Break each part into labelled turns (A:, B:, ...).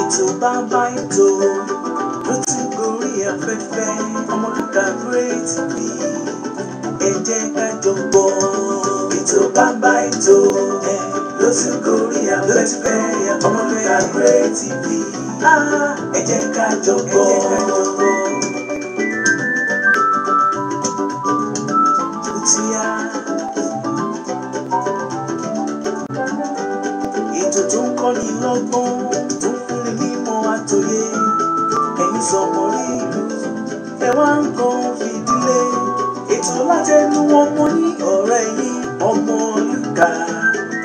A: Ètò bàbá ètò ló ti gorí afẹ́fẹ́. Ọmọlúkà Great TV, ẹ jẹ́ ká jọ gbọ́. Ètò bàbá ètò ló ti gorí afẹ́fẹ́. Ọmọlúkà Great TV, ẹ jẹ́ ká jọ gbọ́. Ó ti yá. Ètò tó ń kọ́ni lọ́gbọ́n, tó ń fúnni mímọ̀ àtòyé. Ẹ̀yin sọ̀mọ́ rí ìlú, ẹ wá ń kan fìdílé. Ètò látẹnu ọmọ ní ọ̀rẹ́ yín, Ọmọlúkà.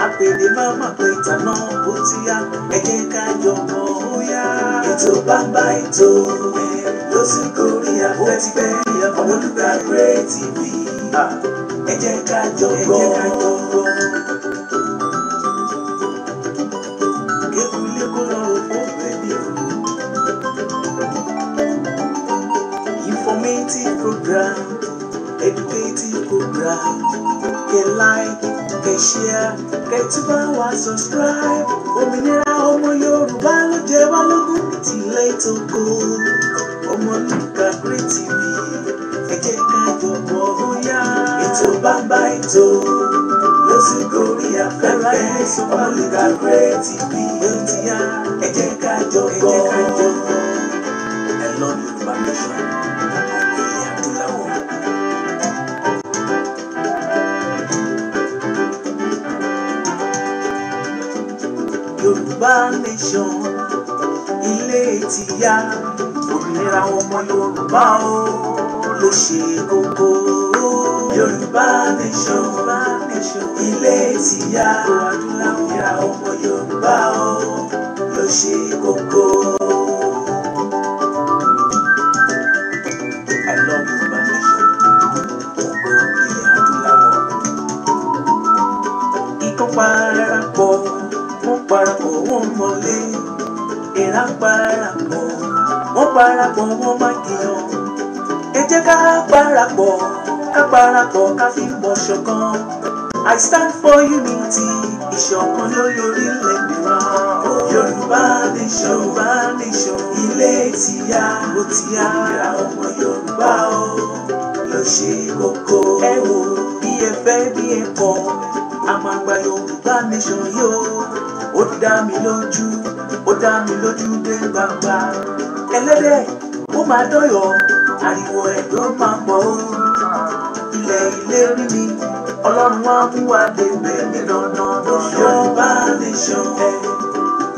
A: Àpèdè má má pé ìtànà ó ti yá. Ẹ jẹ́ ká jọ mọ̀ ó yá. Ètò bàbá ètò ló sì gorí afẹ́fẹ́. Ọmọlúkà Great TV, ẹ jẹ́ ká jọ gbọ́. Kékulé kó lọ́rùn kó bẹ̀bí o. Informative program, educative program. Kẹ́ like, kẹ́ share, kẹ́ tún bá wa subscribe. Òmìnira ọmọ Yorùbá ló jẹ wá lógún tilẹ̀ tókò. Ọmọlúkà Great TV, ẹ jẹ́ ká jọ gbọ́ ó yá. Ètò bàbá ètò ló sì gorí afẹ́fẹ́. Ọmọlúkà Great TV ló ti yá. Ẹ jẹ́ ká jọ gbọ́. I love Yorùbá nation. Ògo ilẹ̀ adúláwọ̀. Yorùbá nation, ilé ti yá. Òmìnira ọmọ Yorùbá o ló ṣe kókó. Yorùbá nation, ilé ti yá. Òmìnira ọmọ Yorùbá o ló ṣe kókó. I love Yorùbá nation. Ògo ilẹ̀ adúláwọ̀. Ikán parapọ̀, wọ́n parapọ̀, wọ́n mọ̀lé. Ìrà parapọ̀, wọ́n parapọ̀, wọ́n má kìyàn. Ẹ jẹ́ ká parapọ̀, ká parapọ̀, ká fi mọ̀ ṣọ̀kan. I stand for unity, ìṣọ̀kan lórí orílẹ̀-èdè wa. Yorùbá nation, Yorùbá nation, ilé ti yá, ó ti yá. Òmìnira ọmọ Yorùbá o ló ṣe kókó. Ẹ wo bí ẹ fẹ́ bí ẹ kọ̀, a máa gba Yorùbá nation yóò. Ó dá mi lójú, ó dá mi lójú dé gbangba. Ẹlẹ́dẹ̀ ó máa dọ́yọ̀, ariwo ẹ̀ ló máa pọ̀ ó. Ilẹ̀ ìlérí ni Ọlọ́run á mú wa débẹ̀ ní dandan. Yorùbá nation,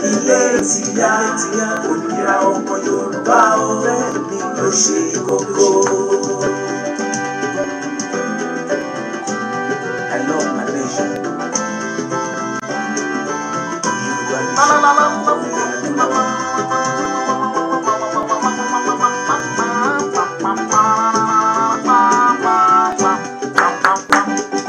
A: ilé ti yá. Òmìnira ọmọ Yorùbá o ló ṣe kókó. I love my nation. Yorùbá nation, ilẹ̀ adúláwọ̀.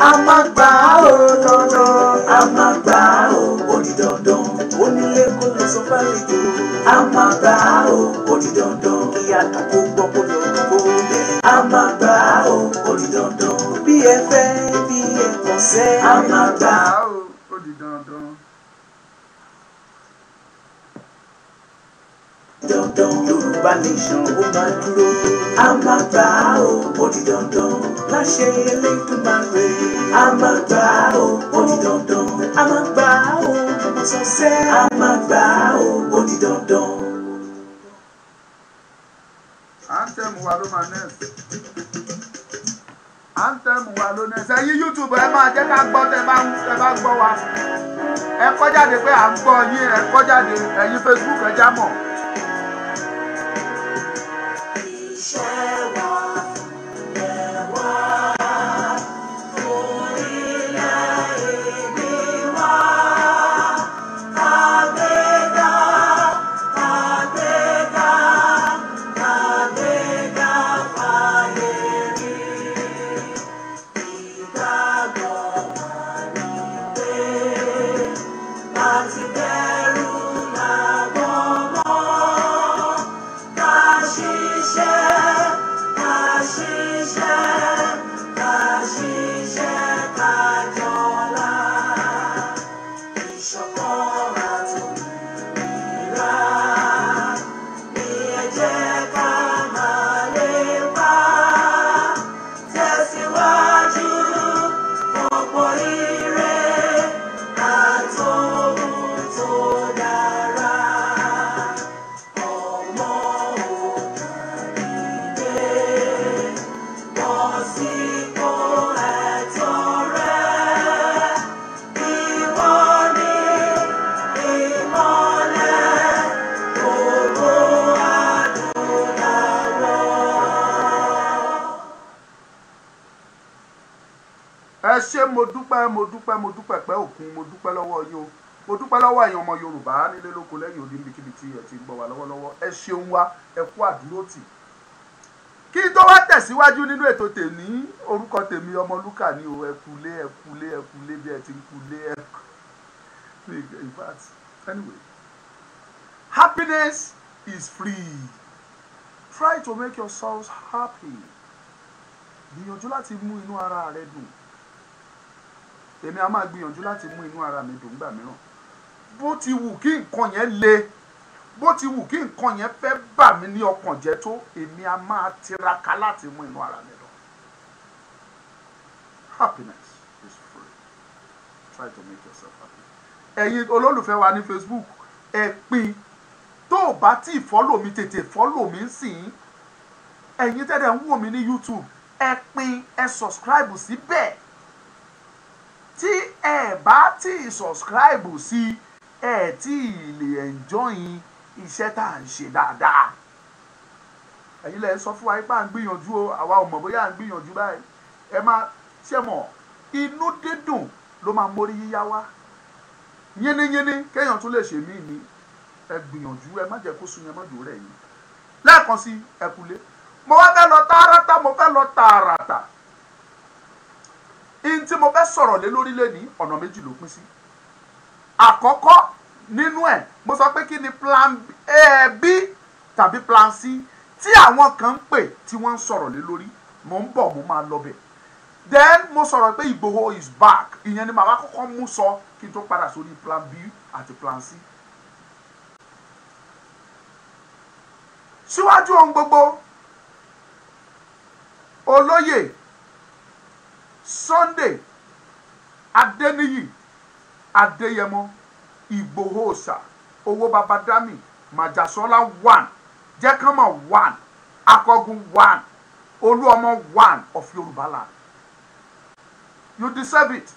A: A máa gbà á o dandan, a máa gbà á o, ó di dandan. Onílé kó lọ sọ fálejò. A máa gbà á o, ó di dandan. Kí àdúgbò gbọ́ kó lọ kó bẹ́ẹ̀. A máa gbà á o, ó di dandan. Bí ẹ fẹ́ bí ẹ kọ̀ sẹ́. A máa gbà á.
B: Ó di dandan.
A: Dandan, Yorùbá nation ó máa dúró. A máa gbà á o, ó di dandan. Láṣẹ Elédùmarè. A máa gbà á o, ó di dandan. A máa gbà á o, mo sọ sẹ́. A máa gbà á o, ó di dandan.
B: Anthem wa ló máa next. Anthem wa ló next. Ẹ̀yin YouTube, ẹ máa jẹ́ ká gbọ́ tẹ́ bá ń gbọ́ wa. Ẹ kọ́ jáde pé à ń gbọ́ yín, ẹ kọ́ jáde. Ẹ̀yin Facebook, ẹ já mọ̀.
A: Iṣẹ́ wa lẹ̀ wá orílẹ̀-èdè wa. Kàgbéga, kàgbéga, kàgbéga fáyé rí. Ìgbàgbọ́ wa ni pé láti bẹ̀rù làbọ̀ mọ́.
B: Mo dúpẹ́, mo dúpẹ́, mo dúpẹ́ pẹ́ òkun. Mo dúpẹ́ lọ́wọ́ yín o. Mo dúpẹ́ lọ́wọ́ ẹ̀yin ọmọ Yorùbá nílé lóko lẹ́yìn odi, níbikíbi tí ẹ ti ń gbọ́ wa lọ́wọ́lọ́wọ́. Ẹ ṣeun wa, ẹ kú àdúrótì. Kí n tó wá tẹ̀síwájú nínú ètò tèmi, orúkọ tèmi Ọmọlúkà ni o. Ẹ kúlé, ẹ kúlé, ẹ kúlé bí ẹ ti ń kúlé. Ẹ kú. In fact, anyway, happiness is free. Try to make yourselves happy. Gbìyànjú láti mú inú ara rẹ dùn. Èmi a máa gbìyànjú láti mú inú ara mi dùn gbà mìíràn. Bó ti wù kí nǹkan yẹn le, bó ti wù kí nǹkan yẹn fẹ́ bà mí ní ọkàn jẹ́ tó, èmi a máa tiraka láti mú inú ara mi dùn. Happiness is free. Try to make yourself happy. Ẹ̀yin olólùfẹ́ wa ní Facebook, ẹ pín. Tó o bá tí ì follow mi, tètè follow mi sìn. Ẹ̀yin tẹ́lẹ̀ ń wò mí ní YouTube, ẹ pín, ẹ subscribe síbẹ̀. Tí ẹ bá tí ì subscribe sí, ẹ tí ì lè enjoy iṣẹ́ tá à ń ṣe dáadáa. Ẹ̀yin lẹ sọ fún wa pé à ń gbìyànjú o. Àwa ò mọ̀ bóyá à ń gbìyànjú báyìí. Ẹ máa ṣe mọ̀, inú dídùn ló máa mórí yíyá wá. Yínníyínní kéèyàn tún lè ṣe mí ni. Ẹ gbìyànjú, ẹ má jẹ́ kó sun yẹn mọ́jú rẹ̀ yìí. Lẹ́ẹ̀kan sí, ẹ kúlé. Mo wá fẹ́ lọ tààràtà, mo fẹ́ lọ tààràtà. Ihun tí mo fẹ́ sọ̀rọ̀ lé lórí lẹ́ni, ọ̀nà méjì ló pín sí. Àkọ́kọ́ nínú ẹ̀, mo sọ pé kí ni plan B tàbí plan C tí àwọn kan ń pè tí wọ́n ń sọ̀rọ̀ lé lórí. Mo ń bọ̀, mo máa lọ bẹ̀. Then mo sọ̀rọ̀ pé Ìgbòho is back. Ìyẹn ni màá wá kọ́kọ́ mú sọ kí n tó padà sórí plan B àti plan C. Síwájú ohun gbogbo, Olóyè Sunday Adéníyì Adéyẹmọ Ìgbòho Òòṣà, owó babadami, Májàsọ́lá 1, Jẹ́kánmọ̀ 1, Akọgun 1, Olúọmọ 1 of Yorùbá land. You deserve it.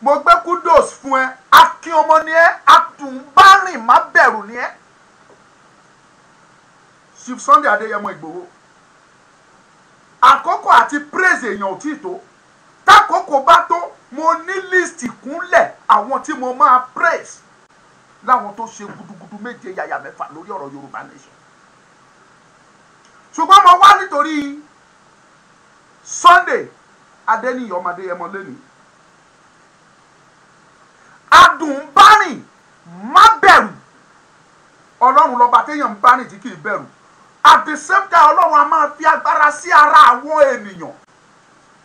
B: Mo gbé kudos fún ẹ. Akin ọmọ ni ẹ, atùnbárìn má bẹ̀rù ni ẹ. Chief Sunday Adéyẹmọ Ìgbòho, àkókò àti praise èèyàn ò tí ì tó. Tákòókò bá tó, mo ní list kúnlẹ̀ àwọn tí mo máa praise, láwọn tó ṣe gudugudu méje yàyà mẹ́fà lórí ọ̀rọ̀ Yorùbá nation. Ṣùgbọ́n mo wá nítorí Sunday Adéníyì ọmọ Adéyẹmọ lẹ́nìí. Adùnbárìn má bẹ̀rù. Ọlọ́run lọ́ba téèyàn ń bá rìn tí kì í bẹ̀rù. At the same time, Ọlọ́run a máa fi agbára sí ara àwọn ènìyàn.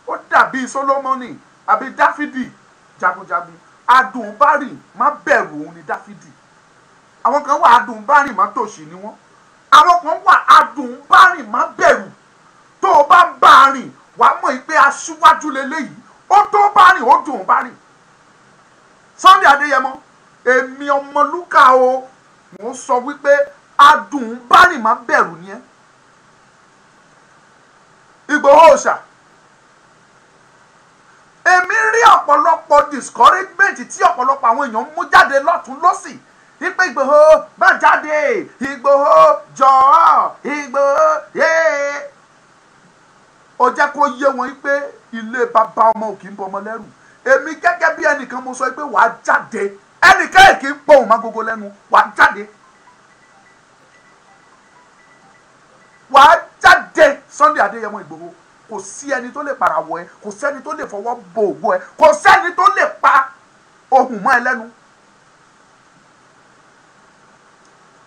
B: Ó dàbí Solomoni àbí Dáfídì jagunjagun. Adùnbárìn má bẹ̀rù òun ni Dáfídì. Àwọn kan wà, adùnbárìn má tòṣì ni wọ́n. Àwọn kan wà, adùnbárìn má bẹ̀rù. Tó o bá ń bá a rìn, wàá mọ̀ pé aṣíwájú leléyìí. Ó tó bá rìn, ó dùn bá rìn. Sunday Adéyẹmọ, èmi Ọmọlúkà o, mò ń sọ wípé adùnbárìn má bẹ̀rù ni ẹ́. Ìgbòho Òòṣà, èmi rí ọ̀pọ̀lọpọ̀ discouragement tí ọ̀pọ̀lọpọ̀ àwọn èèyàn ń mú jáde lọ́tún lọ́sì wípé Ìgbòho má jáde, Ìgbòho jọ̀ọ́, Ìgbòho yéé. Ó jẹ́ kó yé wọn wípé ilé bàbá ọmọ ò kì í bọmọ lẹ́rù. Èmi gẹ́gẹ́ bí ẹnìkan, mo sọ pé wàá jáde. Ẹnìkan kì í pohùn má gógó lẹ́nu. Wàá jáde, wàá jáde. Sunday Adéyẹmọ Ìgbòho, kò sí ẹni tó lè parawọ ẹ, kò sẹ́ni tó lè fọwọ́ bo ògo ẹ, kò sẹ́ni tó lè pa ohùn mọ́ ẹ lẹ́nu.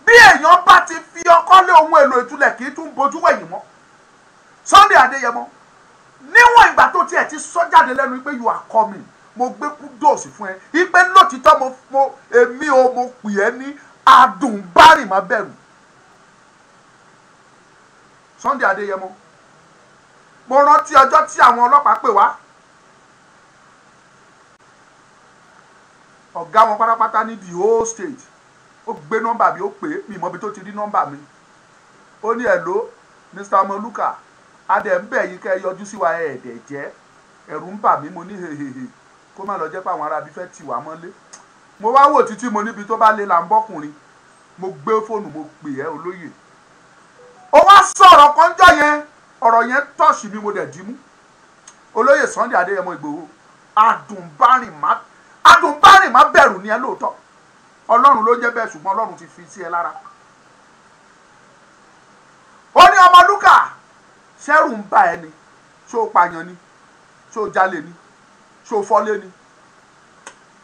B: Bí èèyàn bá ti fi ọkọ́ lé ohun èlò ìtúlẹ̀, kì í tún bojú wẹ̀yìn mọ́. Sunday Adéyẹmọ, níwọ̀n ìgbà tó tiẹ̀ ti sọ jáde lẹ́nu pé you are coming, mo gbé kudos fún ẹ ipe lótìtọ́ mo èmi o, mo pè ẹ́ ní adùnbárìn má bẹ̀rù. Sunday Adéyẹmọ, mo rántí ọjọ́ tí àwọn ọlọ́pàá pè wá. Ọ̀gá wọn pátápátá ní the whole state, ó gbé nọ́mbà mi, ó pè é. Mi mọ̀ bí tó ti rí nọ́mbà mi. Ó ní, "Hello, Mr. Ọmọlúkà, adẹ̀ ń bẹ̀ yín kẹ́ ẹ yọjú sí wa, ẹ̀ẹ́dẹ̀ jẹ́ ẹ̀rù ń bà mí." Mo ní hehehe, kó má lọ jẹ́ pé àwọn arábí fẹ́ tì wá mọ́lé. Mo wá wò títí, mo níbi tó bá lé là ń bọ́kùnrin. Mo gbé fóònù, mo pè ẹ́, olóyè. Ó wá sọ̀rọ̀ kọ́njọ́ yẹn. Ọ̀rọ̀ yẹn tọ́ọ̀ṣì mi, mo dẹ̀ dì mú. Olóyè Sunday Adéyẹmọ Ìgbòho, adùnbárìn má bẹ̀rù ni ẹ lóòótọ́. Ọlọ́run ló jẹ́ bẹ́ẹ̀, ṣùgbọ́n Ọlọ́run ti fi sí ẹ lára. Ó ní Ọmọlúkà, ṣẹ́rù ń bà ẹ́ ni, ṣó o pààyàn ni, ṣó o jalè ni, ṣó o fọ́lé ni,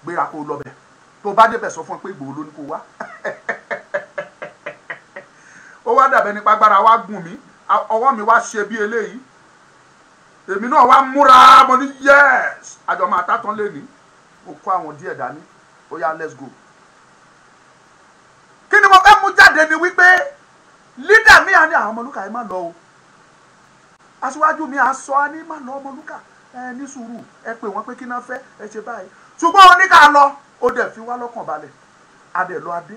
B: gbéra kó o lọ bẹ̀. Tó bá débẹ̀, sọ fún ẹ pé Ìgbòho ló ní kó wá. Ó wá dàbẹ́ nípa agbára wá gùn mí, ọwọ́ mi wá ṣe bí eléyìí, èmi náà wá múra. Mo ní yes, àjọ máa tátán lé ní. Mo kó àwọn díẹ̀ dání, ó yá, let's go. Kí ni mo fẹ́ mú jáde ni wípé leader mi à ní àwọn Ọmọlúkà, ẹ má lọ o. Aṣíwájú mi à sọ á ní má lọ, Ọmọlúkà, ẹ ní sùúrù, ẹ pè wọ́n pé kí náà fẹ́ ẹ ṣe báyìí. Ṣùgbọ́n ó ní ká lọ, ó dẹ̀ fi wá lọ́kàn balẹ̀, adẹ̀ lọ adé.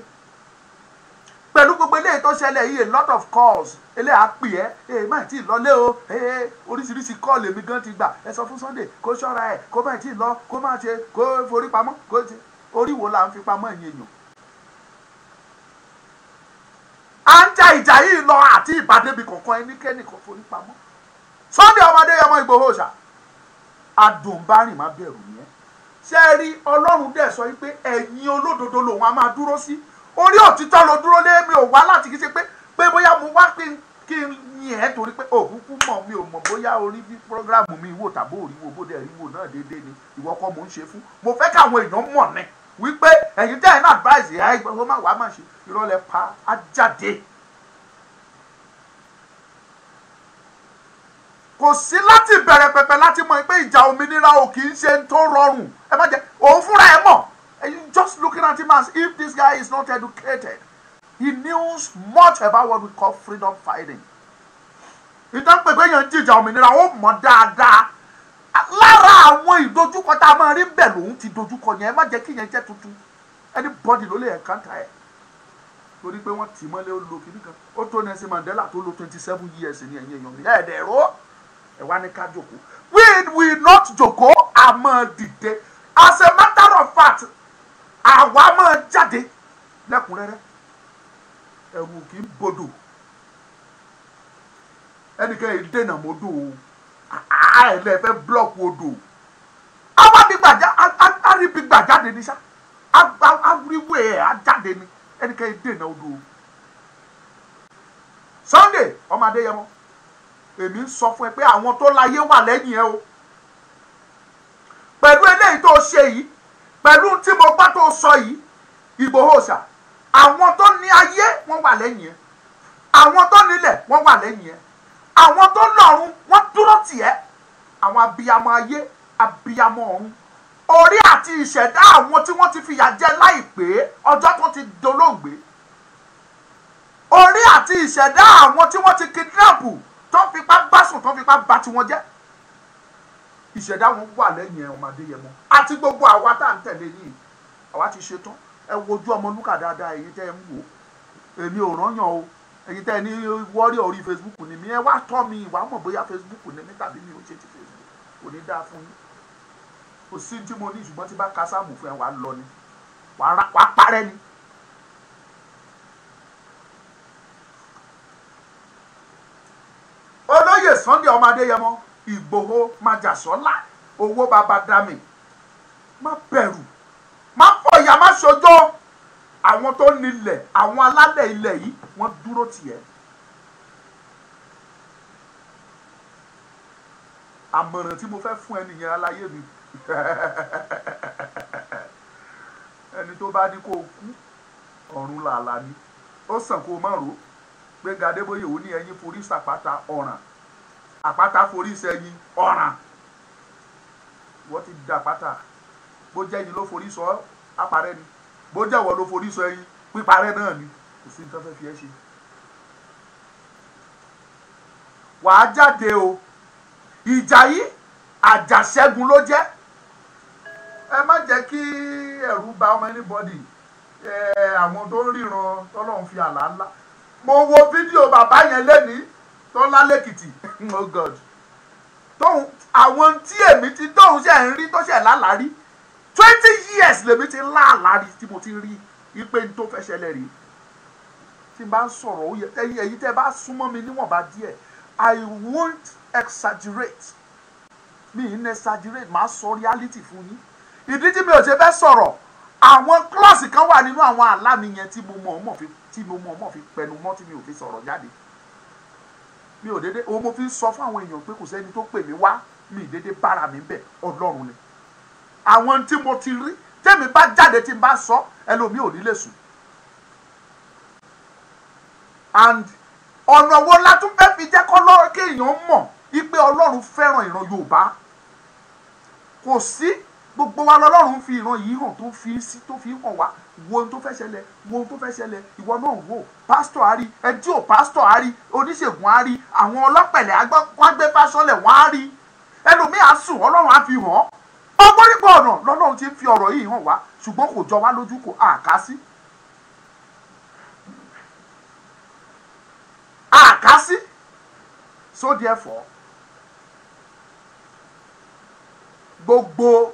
B: Pẹ̀lú gbogbo eléyìí tó ṣẹlẹ̀ yìí, a lot of calls, eléyìí á pè ẹ́, ẹ má tí ì lọlé o, ẹ oríṣiríṣi call èmi gan ti gbà. Ẹ sọ fún Sunday kó ṣọ́ra ẹ̀, kó má tí ì lọ, kó má ṣe, kó forí pamọ́, kó ṣe. Orí wo là ń fi pamọ́, ẹ̀yìn èèyàn? À ń ja ìjà yìí lọ àti ìbàdébì kọ̀ọ̀kan, ẹnikẹ́ni kan forí pamọ́. Sunday ọmọdé ọmọ Ìgbòho ṣá, adùnbárìn má bẹ̀rù yẹn. Ṣé ẹ rí, Ọlọ́run dẹ̀ sọ wípé ẹ̀yin olódodo lòun á máa dúró sí. Orí òtítọ́ ló dúró lé. Mi ò wá láti kí ṣe pé bóyá mo wá pé kí n yìn ẹ́, torí pé òkúkú mọ̀, mi ò mọ̀ bóyá orí bí program mi wò tàbí òrí wo, bó dẹ̀ rí wò náà déédéé ni. Ìwọ kọ́ mò ń ṣe fún. Mo fẹ́ káwọn èèyàn mọ̀ ní wípé ẹ̀yin tẹ́ ẹ̀ náà advice ẹ̀ ẹ̀ má wàá má ṣe ìrọ̀lẹ́ pa á jáde. Kò sí láti bẹ̀rẹ̀ pẹ̀pẹ̀ láti mọ̀ pé ìjà òmìnira ò kì í ṣe tó rọrùn. Ẹ má jẹ́ òun fúnra ẹ mọ̀. You just looking at him as if this guy is not educated. He knows much about what we call freedom fighting. Ìtàn pé pé yẹn ń jìjà òmìnira, ó mọ̀ dáadáa. Lára àwọn ìdojúkọ tá a máa rí bẹ́ẹ̀ lòun ti dojúkọ yẹn. Ẹ má jẹ́ kí yẹn jẹ́ tuntun. Anybody ló lè encounter ẹ̀. Torí pé wọ́n tì mọ́lé, ó lo kìíní kan. Ó tó Nelson Mandela tó lo 27 years ní. Ẹ̀yìn èèyàn mi. Ẹ̀ẹ́dẹ̀ ró. Ẹ wá ní ká jòkó. We will not jòkó, àmọ́ dìde. As a matter of fact, àwa máa jáde lẹ́kùnrẹ́rẹ́. Ẹ̀rù kì í bodò, ẹnìkan yìí dènà mọ́dò o, ẹ̀ fẹ́ block odò. Àríbi gbàjáde ní sá, àríwé ẹ̀ á jáde ní. Ẹnìkan yìí dènà odò o. Sunday ọmọ Adéyẹmọ, èmi ń sọ fún ẹ pé àwọn tó láyé wà lẹ́yìn ẹ o. Pẹ̀lú eléyìí tó ṣe yìí, pẹ̀lú tí mo gbá tó sọ yìí, Ìgbòho ṣà, àwọn tó ní ayé wọ́n wà lẹ́yìn ẹ, àwọn tó nílẹ̀ wọ́n wà lẹ́yìn ẹ, àwọn tó lọ́run wọ́n dúró tì ẹ́, àwọn abiyamọ ayé, abiyamọ ọ̀run, orí àti ìṣẹ̀dá àwọn tí wọ́n ti fìyà jẹ láìpẹ́ ọjọ́ tó ti dolóògbé, orí àti ìṣẹ̀dá àwọn tí wọ́n ti kidnap, tó fipá bá sùn, tó fipá bà tiwọn jẹ́, ìṣẹ̀dá wọn wà lẹ́yìn ẹ̀. Ọmọ Adéyẹmọ àti gbogbo àwa tá à ń tẹ̀lé yìí, àwa ti ṣetán. Ẹ wojú Ọmọlúkà dáadáa, èyí tẹ́ ẹ ń wò. Èmi ò rányàn o. Èyí tẹ́ ẹ ní wọ́rí orí Facebook ni mi, ẹ wá tọ́ mi ìwà mọ̀ bóyá Facebook ni mi tàbí mi ò ṣe ti Facebook. Kò ní dáa fún yín. Kò sí tí mo ní, ṣùgbọ́n tí bá ka sáàmù fún ẹ, wàá lọ ni, wàá parẹ́ ni. Olóyè Sunday ọmọ Adéyẹmọ Ìgbòho májàsọ́lá, owó bàbá dami, má bẹ̀rù, má fọyà, má ṣojo. Àwọn tó nílẹ̀, àwọn alálẹ̀ ilẹ̀ yìí, wọ́n dúró tiẹ̀. Àmọ̀ràn tí mo fẹ́ fún ẹ nìyẹn, aláyé mi. Ẹni tó bá ní kó o kú, ọ̀run làlà ni ó sàn kó o má rò ó. Gbẹ́ngà Adébóyè, ó ní ẹyin forí sàpáta ọ̀ràn, àpáta forí sẹ́yìn ọ̀ràn. Wọ́n ti da àpáta. Bó jẹ́ ẹyin ló forí sọ, àparẹ́ ni. Bó jẹ́ ìwọ ló forí sọ ẹyin, píparẹ́ náà ni. Kò sí nǹkan fẹ́ fi ẹ́ ṣe. Wàá jáde o. Ìjà yìí, àjàṣẹ́gun ló jẹ́. Ẹ má jẹ́ kí ẹ̀rù bà ọmọ anybody. Àwọn tó ń ríran tọ́lọ́run fi àlá ńlá. Mo wo fídíò bàbá yẹn lẹ́nìí tó ńlá lẹ́kìtì. Oh God, tóun àwọn tí èmi ti tóun ṣe ń rí tó ṣe lálàá rí, 20 years lèmi ti láàlá rí tí mo ti rí ipe tó fẹ́ ṣẹlẹ̀ rí. Tí n bá ń sọ̀rọ̀, ó yẹ ẹ̀yin tẹ́ bá súnmọ́ mi níwọ̀nba díẹ̀. I won't exaggerate. Mi ń exaggerate, màá sọ reality fún yín. Ìdí tí mi ò ṣe fẹ́ sọ̀rọ̀, àwọn klọ́ọ̀sì kan wà nínú àwọn àlá mi yẹn tí mo mọ̀ mọ̀ fi tí mo mọ̀ mọ̀ fi pẹnu mọ́ tí mi ò fi sọ̀rọ̀ jáde. Mi ò dédé, òun mo fi ń sọ fún àwọn èèyàn pé kò sẹ́ni tó pè mí wá, mi ì dédé bára mi bẹ̀, Ọlọ́run ni. Àwọn tí mo ti rí, tẹ́mi bá jáde tí n bá sọ, ẹlòmíì ò ní lè sùn. And ọ̀nà wo la tún fẹ́ fi jẹ́ kọ́ kéèyàn mọ̀ wípé Ọlọ́run fẹ́ràn ìran Yorùbá? Kò sí, gbogbo wa lọ́lọ́run fi ìran yìí hàn tó fi sí tó fi hàn wá. Wo ohun tó fẹ́ ṣẹlẹ̀, wo ohun tó fẹ́ ṣẹlẹ̀, ìwọ náà wò. Pásítọ̀ á rí, ẹni tí ò pásítọ̀ á rí, oníṣègùn á rí, àwọn ọlọ́pẹ̀lẹ̀ wọ́n á gbé fásọ́lẹ̀ wọ́n á rí. Ẹlòmíì á sùn, Ọlọ́run á fi hàn án. Ọgbọ́nrígbọ̀ ọ̀nà lọ́lọ́run ti ń fi ọ̀rọ̀ yìí hàn wá, ṣùgbọ́n kò jọ wá lójú, kò àká sí. Àká sí. So therefore, gbogbo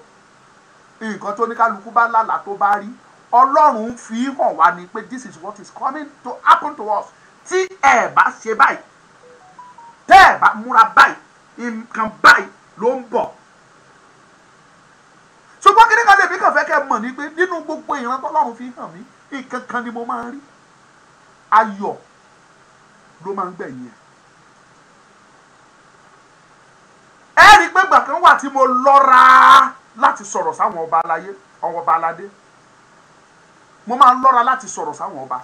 B: nǹkan tó ní kálukú bá lálàá tó bá rí, Ọlọ́run ń fi hàn wá ni pé this is what is coming to happen to us. Tí ẹ bá ṣe báyìí, tẹ́ ẹ bá múra báyìí, nǹkan báyìí ló ń bọ̀. Ṣùgbọ́n kí ni kan lèmi kàn fẹ́ kẹ́ mọ̀ ni pé nínú gbogbo ìran tọ́lọ́run fi hàn mí, nǹkan kan ni mo máa ń rí. Ayọ̀ ló máa ń gbẹ̀yìn ẹ̀. Ẹ rí i pé ìgbà kan wà tí mo lọ́ra láti sọ̀rọ̀ sáwọn ọba aláyé, àwọn ọba aládé. Mo máa ń lọ́ra láti sọ̀rọ̀ sáwọn ọba.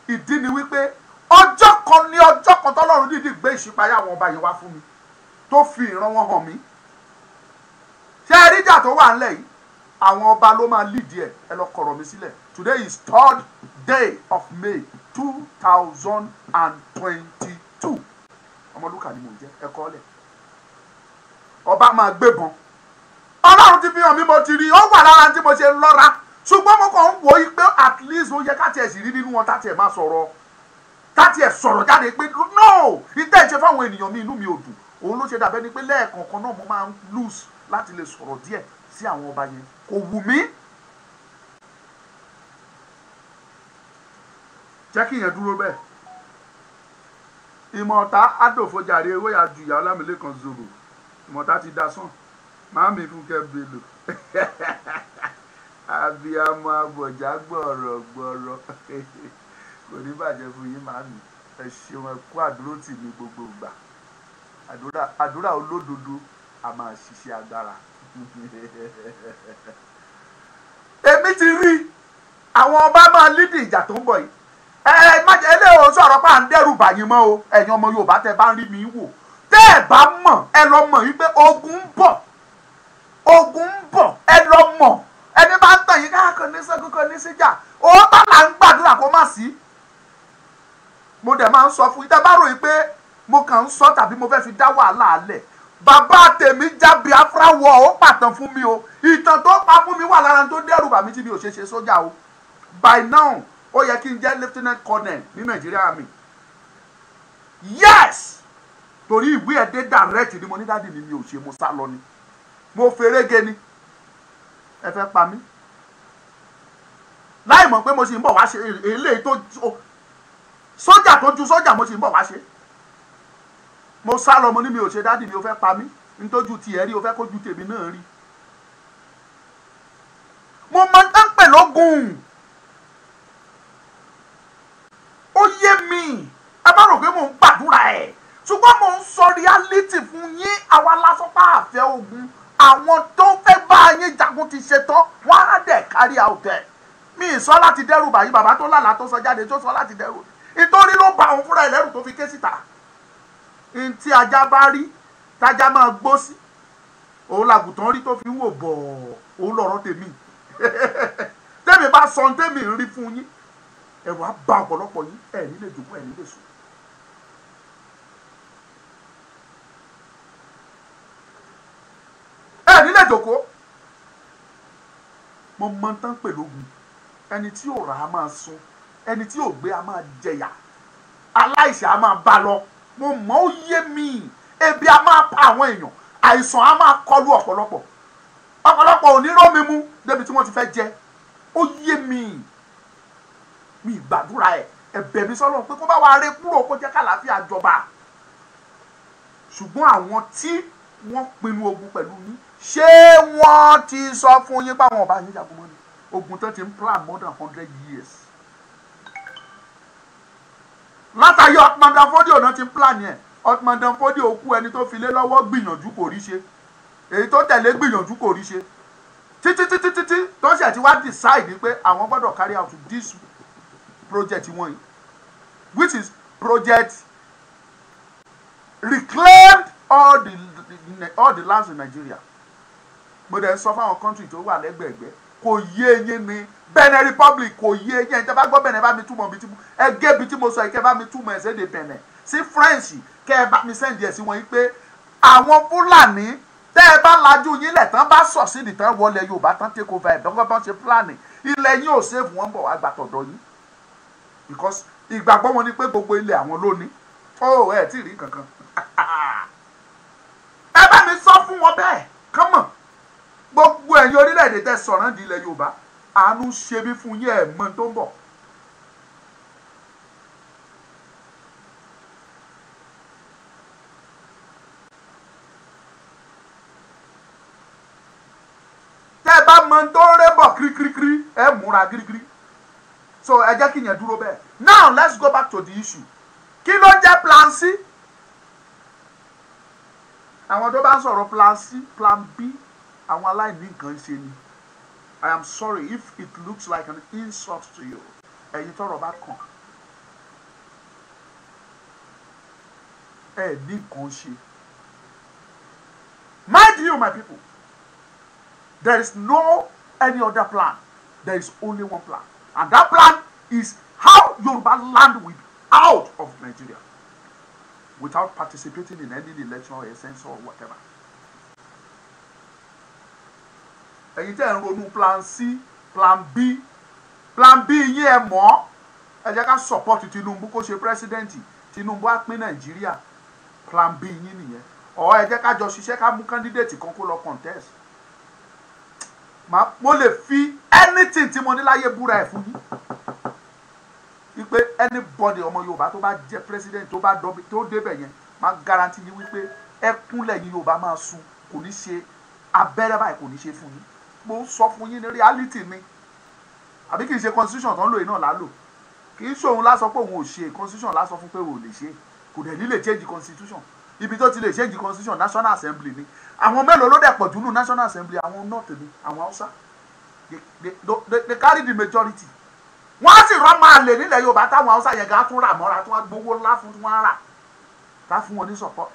B: Ìdí ni wípé ọjọ́ kan ní ọjọ́ kan tọ́lọ́run dídì gbé ìṣípayá àwọn ọba yìí wá fún mi, tó fi ìran wọn hàn mí. Ṣé ẹ rí ìjà tó wà ńlẹ̀ yìí? Àwọn ọba ló máa lead ẹ̀. Ẹ lọ kọ̀rọ̀ mi sílẹ̀. Today is 3rd day of May 2022. Ọmọlúkà ni mò ń jẹ́, ẹ kọ́ lẹ̀. Ọba máa gbébọn. Ọlọ́run ti fi hàn mí, mo ti rí, ó wà lára tí mo ṣe ń lọ́ra. Ṣùgbọ́n mo kàn ń wò ó pé at least ó yẹ ká tiẹ̀ sì rí nínú wọn tá tiẹ̀ máa sọ̀rọ̀, tá tiẹ̀ sọ̀rọ̀ jáde pé no, ìtẹ́ ìṣe fáwọn ènìyàn mi, inú mi ò dùn. Òun ló ṣe dàbẹ́ ni pé lẹ́ẹ̀kọ̀ọ̀kan náà mo máa ń lose láti lè sọ̀rọ̀ díẹ̀ sí àwọn ọba yẹn. Kò wù mí. Jẹ́ kí ìyẹn dúró bẹ́ẹ̀. Ìmọ̀ta àdòfojàre ewé àjùyà Ọlámilékan Zoro. Ìmọ̀ta ti da sàn. Màámi Fúnkẹ́ Bello. Abiyamọ abọ̀já gbọ̀rọ̀ gbọ̀rọ̀. Kò ní bàjẹ́ fún yín màámi. Ẹ ṣeun, ẹ kú àdúró tì mí gbogbo ìgbà. Àdúrà olódodo a máa ṣiṣẹ́ agbára. Èmi ti rí àwọn ọba máa lídìí ìjà tó ń bọ̀ yìí. Ẹ má jẹ́ eléyìí sọ̀rọ̀ pa à ń dẹ́rù bà yín mọ́ o. Ẹ̀yin ọmọ Yorùbá tẹ́ bá ń rí mi wò, tẹ́ ẹ bá mọ̀, ẹ lọ mọ̀ wípé ogun ń bọ̀. Ogun ń bọ̀, ẹ lọ mọ̀. Ẹni bá ń tàn yín káàkiri ní sẹ́gun kan ní síjà, òótọ́ là ń gbàdúrà kó má sí. Mo dẹ̀ máa ń sọ fún yín, tẹ́ bá ròyìn pé mo kàn ń sọ tàbí mo fẹ́ fi dá wàhálà alẹ̀. Bàbá tèmi já Biafra wọ̀, ó pàtàn fún mi o. Ìtàn tó pa fún mi wà lára tó dẹ́rù bà mí tí mi ò ṣe ṣe sójà o. By now, ó yẹ kí n jẹ́ lieutenant colonel ní Nàìjíríà Army. Yes! Torí ìwé ẹ̀ dé direct ni mo ní dáàdì mi mi ò ṣe, mo sá lọ ni. Mo ferege ni. Ẹ fẹ́ pa mí. Láì mọ̀ pé mo sì ń bọ̀ wá ṣe eléyìí tó sójà tó ju sójà, mo sì ń bọ̀ wá ṣe. Mo sá lọ, mo ní mi ò ṣe, dáàdì mi ò fẹ́ pa mí. Ntójú tiẹ̀ rí, o fẹ́ kójú tèmi náà rí. Mo máa ń pè lógun. Ó yé mi. Ẹ bá rò pé mò ń gbàdúrà ẹ̀. Ṣùgbọ́n mò ń sọ reality fún yín. Àwa lásán pa àfẹ́ ogun. Àwọn tó fẹ́ bá yín jagun ti ṣetán, wọ́n á dẹ̀ carry out ẹ̀. Mi ì sọ láti dẹ́rù bàyí, bàbá tó lálàá tó sọ jáde tó sọ láti dẹ́rù. Nítorí ló ba òun fúnra ẹ̀ lẹ́rù tó fi ké síta. Ntí ajá bá rí, tájá máa gbó sí. Òun làgùtàn rí tó fi ń wò bọ̀, òun lọ̀rọ̀ tèmi. Tèmi bá sọ tèmi ń rí fún yín, ẹ̀rù á ba ọ̀pọ̀lọpọ̀ yín, ẹ̀ ní lè jòkó, ẹ̀ ní lè sùn. Ẹ̀ ní lè jòkó. Mo mọ tán pẹ̀lú ogun. Ẹni tí ò rà á máa sun, ẹni tí ò gbé á máa jẹyà, aláìsàn á máa bá lọ. Mo mọ̀, ó yé mi. Ebi á máa pa àwọn èèyàn, àìsàn á máa kọlu ọ̀pọ̀lọpọ̀. Ọ̀pọ̀lọpọ̀ ò ní rómi mu débi tí wọ́n ti fẹ́ jẹ. Ó yé mi. Mi gbàdúrà ẹ̀, ẹ̀bẹ̀ mi sọ́lọ́run pé kó bá wa ré kúrò, kó jẹ́ kàlàáfíà jọba. Ṣùgbọ́n àwọn tí wọ́n pinnu ogun pẹ̀lú yín, ṣé wọ́n ti sọ fún yín báwọn ọba yín jagun mọ́ ni? Ogun tó ti ń plan more than 100 years. Látàyè Othman Dan Fodio náà ti ń plan yẹn. Othman Dan Fodio kú, ẹni tó fi lé lọ́wọ́ gbìyànjú kò rí ṣe, èyí tó tẹ̀lé gbìyànjú kò rí ṣe, títí títí títí tó ṣe ti wá decide pé àwọn gbọ́dọ̀ carry out this project wọn yìí, which is project reclaimed all the lands in Nigeria. Mo dẹ̀ ń sọ fáwọn country tó wà lẹ́gbẹ̀ẹ́gbẹ́, kò yé yín ni Benin Republic, kò yé yín. Ẹ̀ tẹ́ bá gbọ́ Benin, bá mi túmọ̀ bí tí mo ẹ gé bí tí mo sọ yìí, kẹ́ bá mi túmọ̀ ẹ̀ sédè Benin sí French, kẹ́ ẹ bá mi send ẹ̀ sí wọn yìí pé àwọn Fúlàní, tẹ́ ẹ bá lajú yín lẹ̀ tán bá sọ̀ sí ìdìtàn wọlé Yorùbá tán take over ẹ̀ dọ́gbọ́n bá ń ṣe Fúlàní, ilẹ̀ yín ò save, wọ́n bọ̀ wá gbà tọ̀dọ̀ yín, because ìgbàgbọ́ wọn ni pé gbogbo ilẹ̀ àwọn ló ní. Ó ẹ̀ tí ì rí kankan, ẹ bá mi sọ fún wọn bẹ́ẹ̀ kán mọ̀. Gbogbo ẹ̀yin orílẹ̀-èdè tẹ́ sọ̀rọ̀ di ilẹ̀ Yorùbá, àánú ṣe mí fún yín, ẹ̀ mọ̀ tó ń bọ̀. Tẹ́ ẹ bá mọ̀ tó ń rẹ́ bọ̀ kirikirikiri, ẹ múra kirikiri. So ẹ jẹ́ kí yẹn dúró bẹ́ẹ̀. Now let's go back to the issue. Kí ló ń jẹ́ plan C? Àwọn tó bá ń sọ̀rọ̀ plan C, plan B, àwọn aláìní nǹkan ṣe ni. I am sorry if it looks like an insult to you. Ẹ̀yin tọ́rọ̀ bá kàn, ẹ ní nǹkan ṣe. Mind you, my people, there is no any other plan. There is only one plan, and that plan is how Yoruba land will be out of Nigeria without participating in any election or census or whatever. Ẹ̀yin tẹ́ ẹ̀ ń ronú plan C, plan B, plan B yín, ẹ mọ̀. Ẹ jẹ́ ká support Tinubu kó ṣe president, Tinubu á pín Nàìjíríà, plan B yín nìyẹn. Ọ̀ ẹ jẹ́ ká jọ ṣiṣẹ́, ká mú candidate kan kó lọ contest. Mo lè fi anything tí mo ní láyé búra ẹ̀ fún yín wípé anybody ọmọ Yorùbá tó bá jẹ́ president, tó bá tó débẹ̀ yẹn, máa guarantee yín wípé ẹkúnlẹ̀ yín Yorùbá máa sun, kò ní ṣe abẹ́rẹ́ báyìí, kò ní ṣe fún yín. Mo ń sọ fún yín ní reality ni. Àbí kì í ṣe constitution tó ń lò yìí náà lálò? Kì í ṣòun lásọ pé òun ò ṣe constitution, lásọ fún pé òun ò lè ṣe, kò dẹ̀ ní lè change constitution. Ibi tó ti lè change constitution, National Assembly ni. Àwọn mélòó ló dẹ̀ pọ̀ jù nù National Assembly? Àwọn North ni, àwọn Hausa. They carry the majority. Wọ́n á sì rọ́ máa lè nílẹ̀ Yorùbá táwọn Hausa yẹn gan tún rà mọ́ra, tí wọ́n gbowó ńlá fún, tí wọ́n rà tá fún wọn ní support.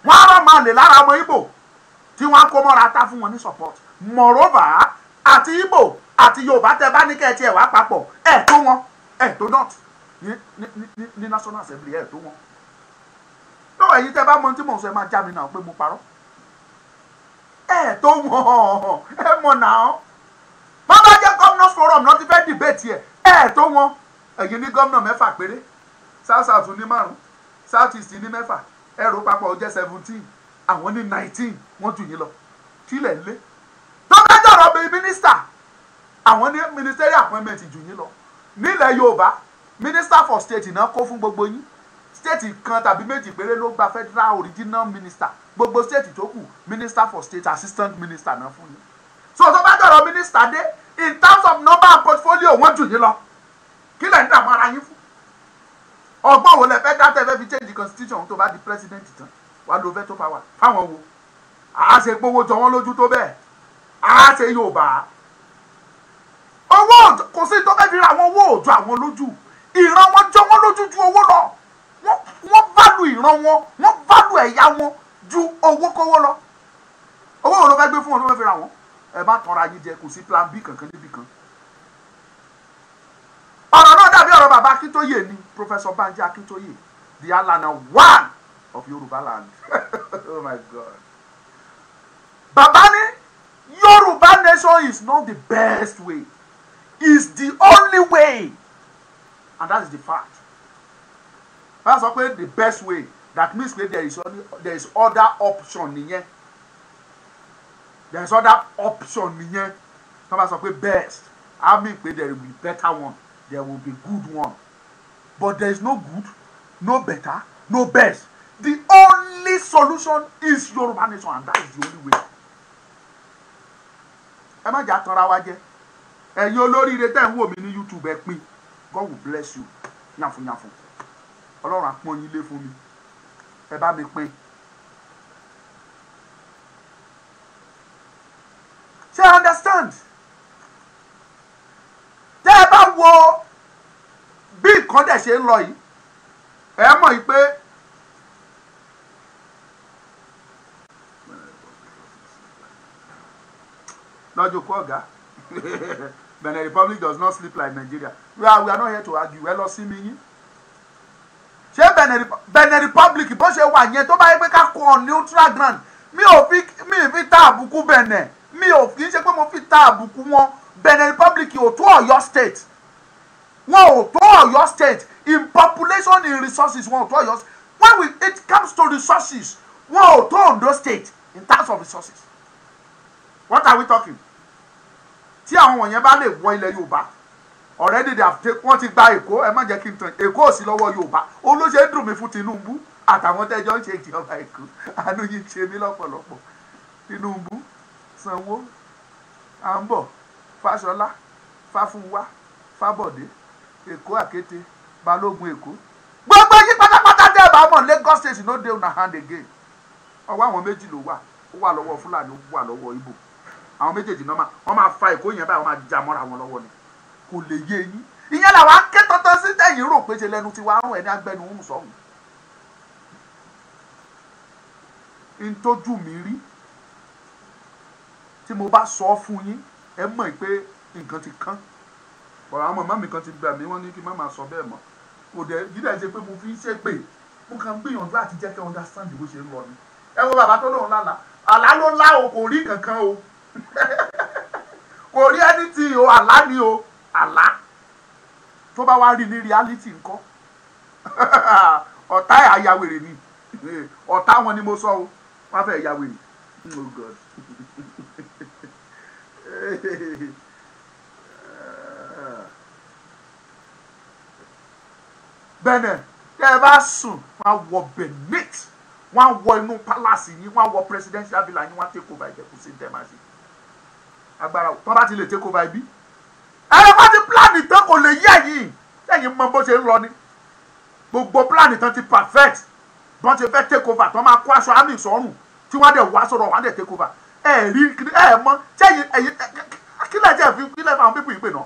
B: Wọ́n á rọ́ máa lè lára ọmọ Ìgbò tí wọ́n á kó mọ́ra tá fún wọn ní support. Moreover, àti Ìgbò àti Yorùbá, tẹ bá ní kẹ́ ẹ tiẹ̀ wá papọ̀, ẹ̀ tó wọn, ẹ̀ tó North ní National Assembly, ẹ̀ tó wọn. Lọ́wọ́ ẹ̀yin tẹ́ bá mọ tí mò ń sọ, ẹ máa já mi náà pé mo parọ́. Ẹ̀ tó wọn, ẹ mọ̀ náà. Bá bá jẹ́ governors forum náà ti fẹ́ debate ẹ̀, ẹ̀ tó wọn. Ẹ̀yin ní gómìnà 6 péré, South South ní 5, South East ní 6, ẹ̀rọ papọ̀ ó jẹ́ 17, àwọn ní 19, wọ́n jù yín lọ. Kílẹ̀ ń lé. Tó bá jọ̀rọ̀ bíi mínísítà, àwọn ní ministerial appointment jù yín lọ. Nílẹ̀ Yorùbá, minister for state náà kó fún gbogbo yín. State kan tàbí méjì péré ló gba federal original minister. Gbogbo state tó kù, minister for state, assistant minister náà fún yín. So tó bá jọ̀rọ̀ minister dé, in terms of number and portfolio, wọ́n jù yín lọ. Kí lẹ̀ ń dààmú ara yín fún? Ọgbọ́n wo lẹ fẹ́ dá tẹ́ fẹ́ fi change the constitution? Tó bá di president tán, wàá lo veto power fáwọn wo? Àá ṣe gbowó jọ wọ́n lójú tó bẹ́ẹ̀? Àá ṣe Yorùbá owó kò sí tó fẹ́ fi ra àwọn owó òjò àwọn lójú. Ìran wọn jọ wọ́n lójú ju owó lọ. Wọ́n value ìran wọn, wọ́n value ẹ̀yà wọn ju owó kówó lọ. Owó wo ló fẹ́ gbé fún wọn tó fẹ́ fi ra wọn? Ẹ má tọra yín jẹ, kò sí plan B kankan níbì kan. Ọ̀rọ̀ náà dàbí ọ̀rọ̀ bàbá Akíntóyè ni, Professor Banji Akíntóyè, the Alana one of Yorùbá land. Oh my God. Bàbá ní Yorùbá nation is not the best way, is the only way, and that is the fact. Bá sọ pé the best way, that means pé there is other option nìyẹn. There is other option nìyẹn. Tó bá sọ pé best, I mean pé there will be better one, there will be good one, but there is no good, no better, no best. The only solution is Yoruba nation, and that is the only way. Ẹ má jà tanra wa jẹ. Ẹ̀yin olóríire tẹ́ ń wò mí ní YouTube, ẹ pín. God will bless you. Yànfùyànfùn. Ọlọ́run á pọ́n yín lé fún mi. Ẹ bá mi pín. Ṣé ẹ understand? Tẹ́ ẹ bá wo bí nǹkan dẹ̀ ṣe ń lọ yìí, ẹ mọ̀ yìí pé lọ́jọ́ kú ọ̀gá. Benin Republic does not sleep like Nigeria. We are not here to argue. Ẹ lọ sí mi yín. Ṣé Benin Republic bó ṣe wà yẹn, tó bá yẹ pé ká kọ on neutral ground, mi ò fi ta àbùkù Benin, mi ò kì í ṣe pé mo fi ta àbùkù wọn. Benin Republic ò tó Ọ̀yọ́ state, wọn ò tó Ọ̀yọ́ state in population, in resources, wọn ò tó Ọ̀yọ́. When it comes to resources, wọn ò tó Ondo state in terms of resources. What are we talking? Tí àwọn wọ̀nyẹn bá lè wọ ilẹ̀ Yorùbá, already they have taken, wọ́n ti gba Èkó. Ẹ má jẹ́ kí n tàn, Èkó ò sí lọ́wọ́ Yorùbá. Olóṣè dùn mí fún Tinubu àtàwọn tẹ́jọ́ ń ṣe ìjọba Èkó. Àánú yìí ṣe mí lọ́pọ̀lọpọ̀. Tinubu, Sanwó, Àǹbọ̀, Fáṣọlá, Fáfúnwá, Fábọ̀dé, Èkó Àkété, Balógun Èkó, gbogbo yín pátápátá tẹ́ ẹ bá mọ̀, Lagos state no dey una hand again. Ọwọ́ àwọn méjì ló wà. Ó wà lọ́wọ́ Fúlàní, ó wà lọ́wọ́ Ìgbò. Àwọn méjèèjì náà wọ́n máa fa Èkó yẹn báyìí, wọ́n máa já mọ́ra wọn lọ́wọ́ ni. Kò lè yé yín. Ìyẹn làwọn akétọ́tọ́ sí tẹ̀yìn rò pé ṣe lẹ́nu tí wàá rún ẹ̀ ní agbẹnu ń sọ̀hún. N tójú mi rí, tí mo bá sọ fún yín, ẹ mọ̀ pé nǹkan ti kán. Ọ̀rọ̀ àwọn màmá mi kan ti gbà mí, wọ́n ní kí n má máa sọ bẹ́ẹ̀ mọ́. Kò dẹ̀ yídà ṣe pé mo fi ń ṣépè, mo kàn ń gbìyànjú àti jẹ́ kí ẹ understand bó ṣe ń lọ ni. Ẹ wo bàbá tó lóun lálàá, àlá ló lá o, kò rí kankan o, kò rí anything o, àlá ni o, àlá. Tó bá wá rí ní reality ńkọ́? Ọ̀tá ẹ̀ ayawèrè ni. Ọ̀tá wọn ni mo sọ o, wọ́n fẹ́ yawèrè. Oh God. Benin, tẹ́ ẹ bá sùn, wọ́n á wọ Benin, wọ́n á wọ inú palace yín, wọ́n á wọ presidential villa yín, wọ́n á take over. Ìjẹ̀kù sí tẹ́ máa ṣe agbára tó bá ti lè take over ibi ẹ̀rọ bá ti plan tán, kò lè yé ẹ̀yìn. Ẹ̀yìn mọ bó ṣe ń lọ ni. Gbogbo plan tán ti perfect, bọ́n ṣe fẹ́ take over, tán máa kó aṣọ àmì sọ́rùn, tí wọ́n dẹ̀ wá sọ̀rọ̀, wọ́n á dẹ̀ take over. Ẹ̀ rí ẹ̀ mọ ṣẹ́yìn ẹ̀yìn, kílẹ̀ jẹ́ fi kílẹ̀ fún àwọn pípù yìí pè náà,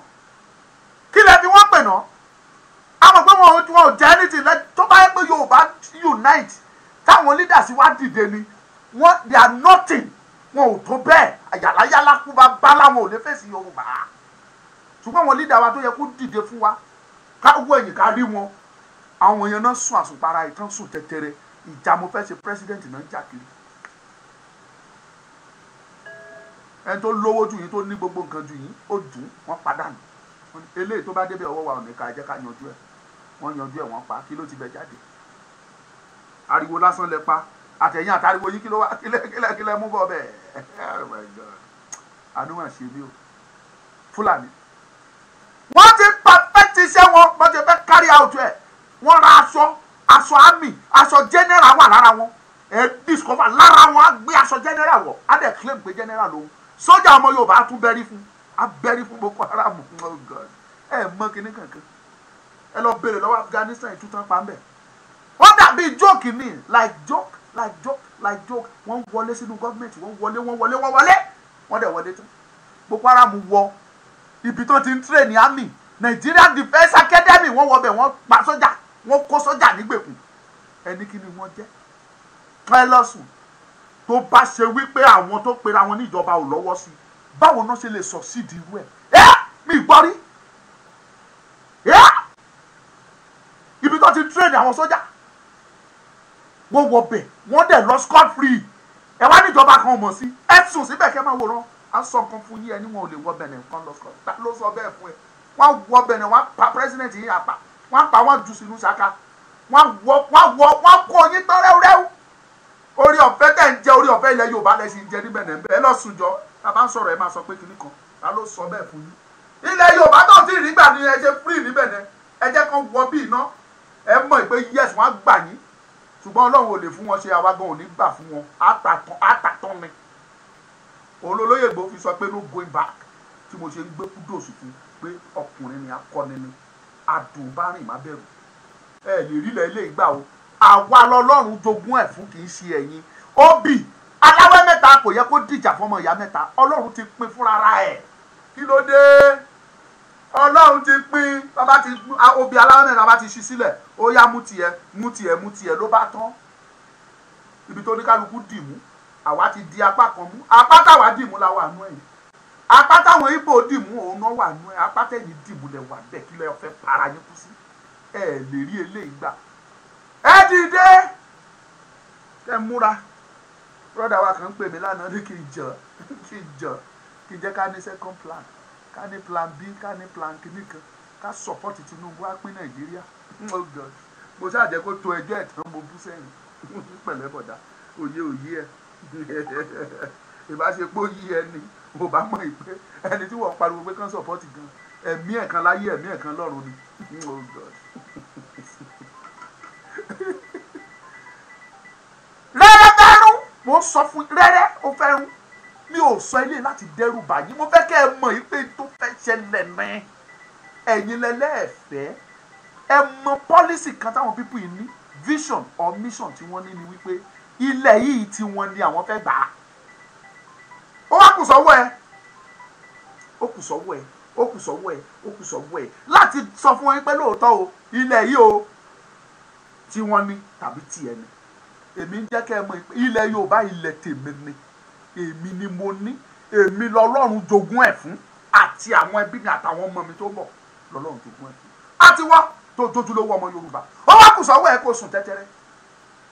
B: kílẹ̀ fi wọ́n pè náà. Àmọ́ pé wọn ò jẹ́ anything. Tó bá yẹ pé Yorùbá unite, táwọn leaders wá dìde ni, wọ́n they are nothing. Wọn ò tó bẹ́ẹ̀. Àyàláyàlá kú bá bá láwọn ò lè fèsì Yorùbá. Ṣùgbọ́n àwọn leader wa tó yẹ kó dìde fún wa, ká wọ ẹ̀yìn ká rí wọn, àwọn èèyàn náà sùn àsùnpara, ìtàn sùn tẹ̀tẹ̀rẹ̀. Ìjà mo fẹ́ ṣe president náà jà kiri. Ẹni tó lówó jù yín, tó ní gbogbo nǹkan jù yín, ó dùn wọ́n padànù. Eléyìí tó bá débẹ̀, ọwọ́ wa ò ní ká, ẹ jẹ́ ká yanjú ẹ̀. Wọ́n yanjú ẹ̀, wọ́n pa. Kí ló ti bẹ̀ jáde? Ariwo lásán lẹ pa. Àtẹ̀yìn àtàriwo yín, kí ló wá? Kílẹ̀ kílẹ̀ mú bọ̀ bẹ́ẹ̀? Oh my God, àánú mà ṣe mí o. Fúlàní, wọ́n ti perfect iṣẹ́ wọn, wọ́n ti fẹ́ carry out ẹ̀. Wọ́n ra aṣọ army, aṣọ general wà lára wọn. Ẹ discover lára wọn, á gbé aṣọ general wọ̀, á dẹ̀ claim pé general lòun. Sójà ọmọ Yorùbá á tún bẹ́rí fún, á bẹ́rí fún Boko Haram. Oh God, ẹ mọ kinní kankan. Ẹ lọ béèrè lọ́wọ́ Afghanistan, ìtútàn pa ń bẹ̀. Wọ́n dàbí joke ni, like joke, like joke, like joke. Wọ́n wọlé sínú gọ́ọ̀mẹ̀ntì, wọ́n wọlé, wọ́n wọlé, wọ́n wọlé, wọ́n dẹ̀ wọlé tán. Boko Haram wọ ibi tó ti ń train army, Nigerian Defence Academy, wọ́n wọ bẹ̀, wọ́n pa sójà, wọ́n kó sójà nígbèkùn. Ẹni kí ni wọ́n jẹ́? Ẹ lọ sùn. Tó bá ṣe wípé àwọn tó pera wọn níjọba ò lọ́wọ́ sí, báwo náà ṣe lè sọ sídìí irú ẹ̀? Ẹ́ mi gbọ́ rí. Ẹ́ ibi tó ti train àwọn sójà, wọ́n wọ bẹ̀, wọ́n dẹ̀ lọ scot free. Ẹ wá níjọba kan mọ̀ sí. Ẹ sùn síbẹ̀ kẹ́ máa wòran. Á sọ nǹkan fún yín, ẹni wọn ò lè wọ Benin kan lọ scot. Ta ló sọ bẹ́ẹ̀ fún ẹ? Wọ́n wọ Benin, wọ́n pa president yín àpá, wọ́n pa, wọ́n jù sínú ṣaka, wọ́n wọ wọ́n kó yín tán rẹ́wúrẹ́wú. Orí ọ̀fẹ́ tẹ̀ ń jẹ, orí ọ̀fẹ́ ilẹ̀ Yorùbá lẹ sì ń jẹ ní Benin bẹ́ẹ̀. Ẹ lọ sùn jọ. Tá a bá ń sọ̀rọ̀, ẹ máa sọ pé kinní kan. Ta ló sọ bẹ́ẹ̀ fún yín? Ilẹ̀ Yorùbá náà ti rí gbà ní ẹ ṣe free ní Benin. Ẹ jẹ́ kán wọ bí iná, ẹ mọ̀ pé yes, wọ́n á gbà yín. Ṣùgbọ́n Ọlọ́run ò lè fún wọn ṣe, àwa gan ò ní gbà fún wọn. Àtàtàn ni. Olólóyè Ìgbòho fi sọ pé no going back, tí mo ṣe ń gbé kúdòsì fún pé ọkùnrin ni, akọni ni, adùn bá rìn má bẹ̀rù. Ẹ lè rí ilẹ̀ ilé ìgbà o. Àwa lọ́lọ́run jogún ẹ̀ fún, kì í ṣe ẹ̀yin. Obì aláwẹ̀ mẹ́ta kò yẹ kó dìjà fọmọ ìyá mẹ́ta. Ọlọ́run ti pín fúnra ẹ̀. Kí ló dé? Ọlọ́run ti pín. Bàbá ti obì aláwẹ̀ mẹ́ta bá ti ṣí sílẹ̀, ó yá mú tiẹ̀, mú tiẹ̀, mú tiẹ̀ ló bá tán. Ibi tó ní kálukú dì mú, àwa ti di apá kan mú. Apá táwa dì mú la wà nú ẹ̀yìn. Apá táwọn Ìgbò dì mú òun náà wà nú ẹ̀. Apá tẹ̀yìn dì mú lẹ̀ wà bẹ́ẹ̀. Kí lẹ fẹ́ para yín kú sí? Ẹ lè rí eléyìí gbà. Ẹ dìde, ẹ múra. Brọ́dà wa kan ń pè mí lánàá ní kí n jọ kí n jọ kí n jẹ́ ká ní second plan, ká ní plan B, ká ní plan kìíní kan, ká support Tinubu á pín Nàìjíríà. Oh God, mo ṣáà jẹ́ kó tó ẹjọ́ ẹ̀ tán, mo bú sẹ́yìn. Pẹ̀lẹ́ bọ̀dá, òye òye ẹ̀ ìbáṣepọ̀ yí ẹni ò bá mọ̀ ìpè ẹni tí wọ́n pariwo pé kán support gan, ẹ̀mí ẹ̀ kan láyé, ẹ̀mí ẹ̀ kan lọ́run ni. Oh God. Rẹ́rẹ́ fẹ́rún, mo sọ fún rẹ́rẹ́ ó fẹ́rún. Mi ò sọ ilé láti dẹ́rù bà yín. Mo fẹ́ kẹ́ ẹ mọ̀ yìí pé tó fẹ́ ṣẹlẹ̀ ní ẹ̀yin lẹ́lẹ́ẹ̀fẹ́. Ẹ mọ pọ́lísì kan táwọn pípù yìí ní, vision or mission tí wọ́n ní ni wípé ilẹ̀ yìí tí wọ́n ní àwọn fẹ́ gbà á. Ó wá kù sọ́wọ́ ẹ, ó kù sọ́wọ́ ẹ, ó kù sọ́wọ́ ẹ, ó kù sọ́wọ́ ẹ láti sọ fún wọn pé lóòótọ́ o, ilẹ̀ yìí o tí wọ́n ní tàbí tiẹ̀ ni. Èmi ń jẹ́ kẹ́ ẹ mọ̀ pé ilẹ̀ Yorùbá ilẹ̀ tèmi ni, èmi ni mo ní, èmi lọ́lọ́run jogún ẹ̀ fún, àti àwọn ẹbí mi àtàwọn ọmọ mi tó bọ̀ lọ́lọ́run jogún ẹ̀ fún. Àti wá tó jójúlówó ọmọ Yorùbá, ó wá kù sọ́wọ́ ẹ kó sùn tẹ́tẹ́rẹ́.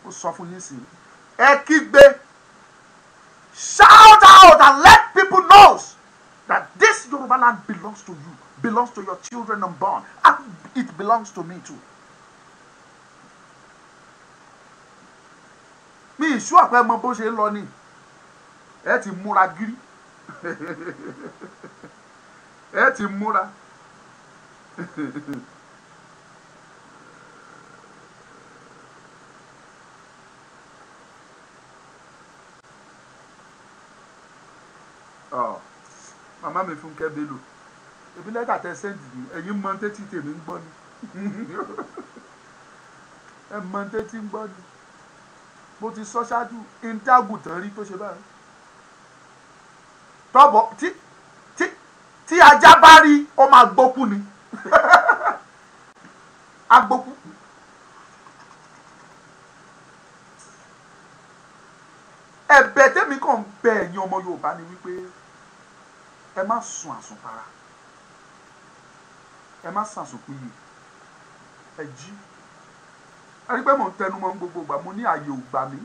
B: Ó sọ fún yín sí i, ẹ kígbe, shout out and let people know that this Yoruba land belongs to you, belongs to your children unborn, and it belongs to me too. Mi ìṣú àpẹ mọ bó ṣe ń lọ ni ẹ ti múra gírí. Ẹ ti múra. Màmá mi Fúnkẹ́ Bello, ebi lẹ́tà tẹ sẹ́ǹdì ni ẹ̀yin mọ tẹ́tí tèmi ń gbọ́ ni. Ẹ mọ tẹ́tí ń gbọ́ ni. Mo ti sọ ṣáájú, intagun rí tó ṣe báyìí. Tọ́bọ̀ tí tí tí ajá bá rí, ó máa gbókú ni. Agbókú. Ẹ̀bẹ̀ tẹ́mi kàn ń bẹ ẹ̀yin ọmọ Yorùbá ni wípé ẹ má sun àsùnpara, ẹ má sàsùnpìyè, ẹ jí. Ẹ rí pé mò ń tẹnu mọ́ gbogbo ìgbà, mo ní ààyè ò gbà mí,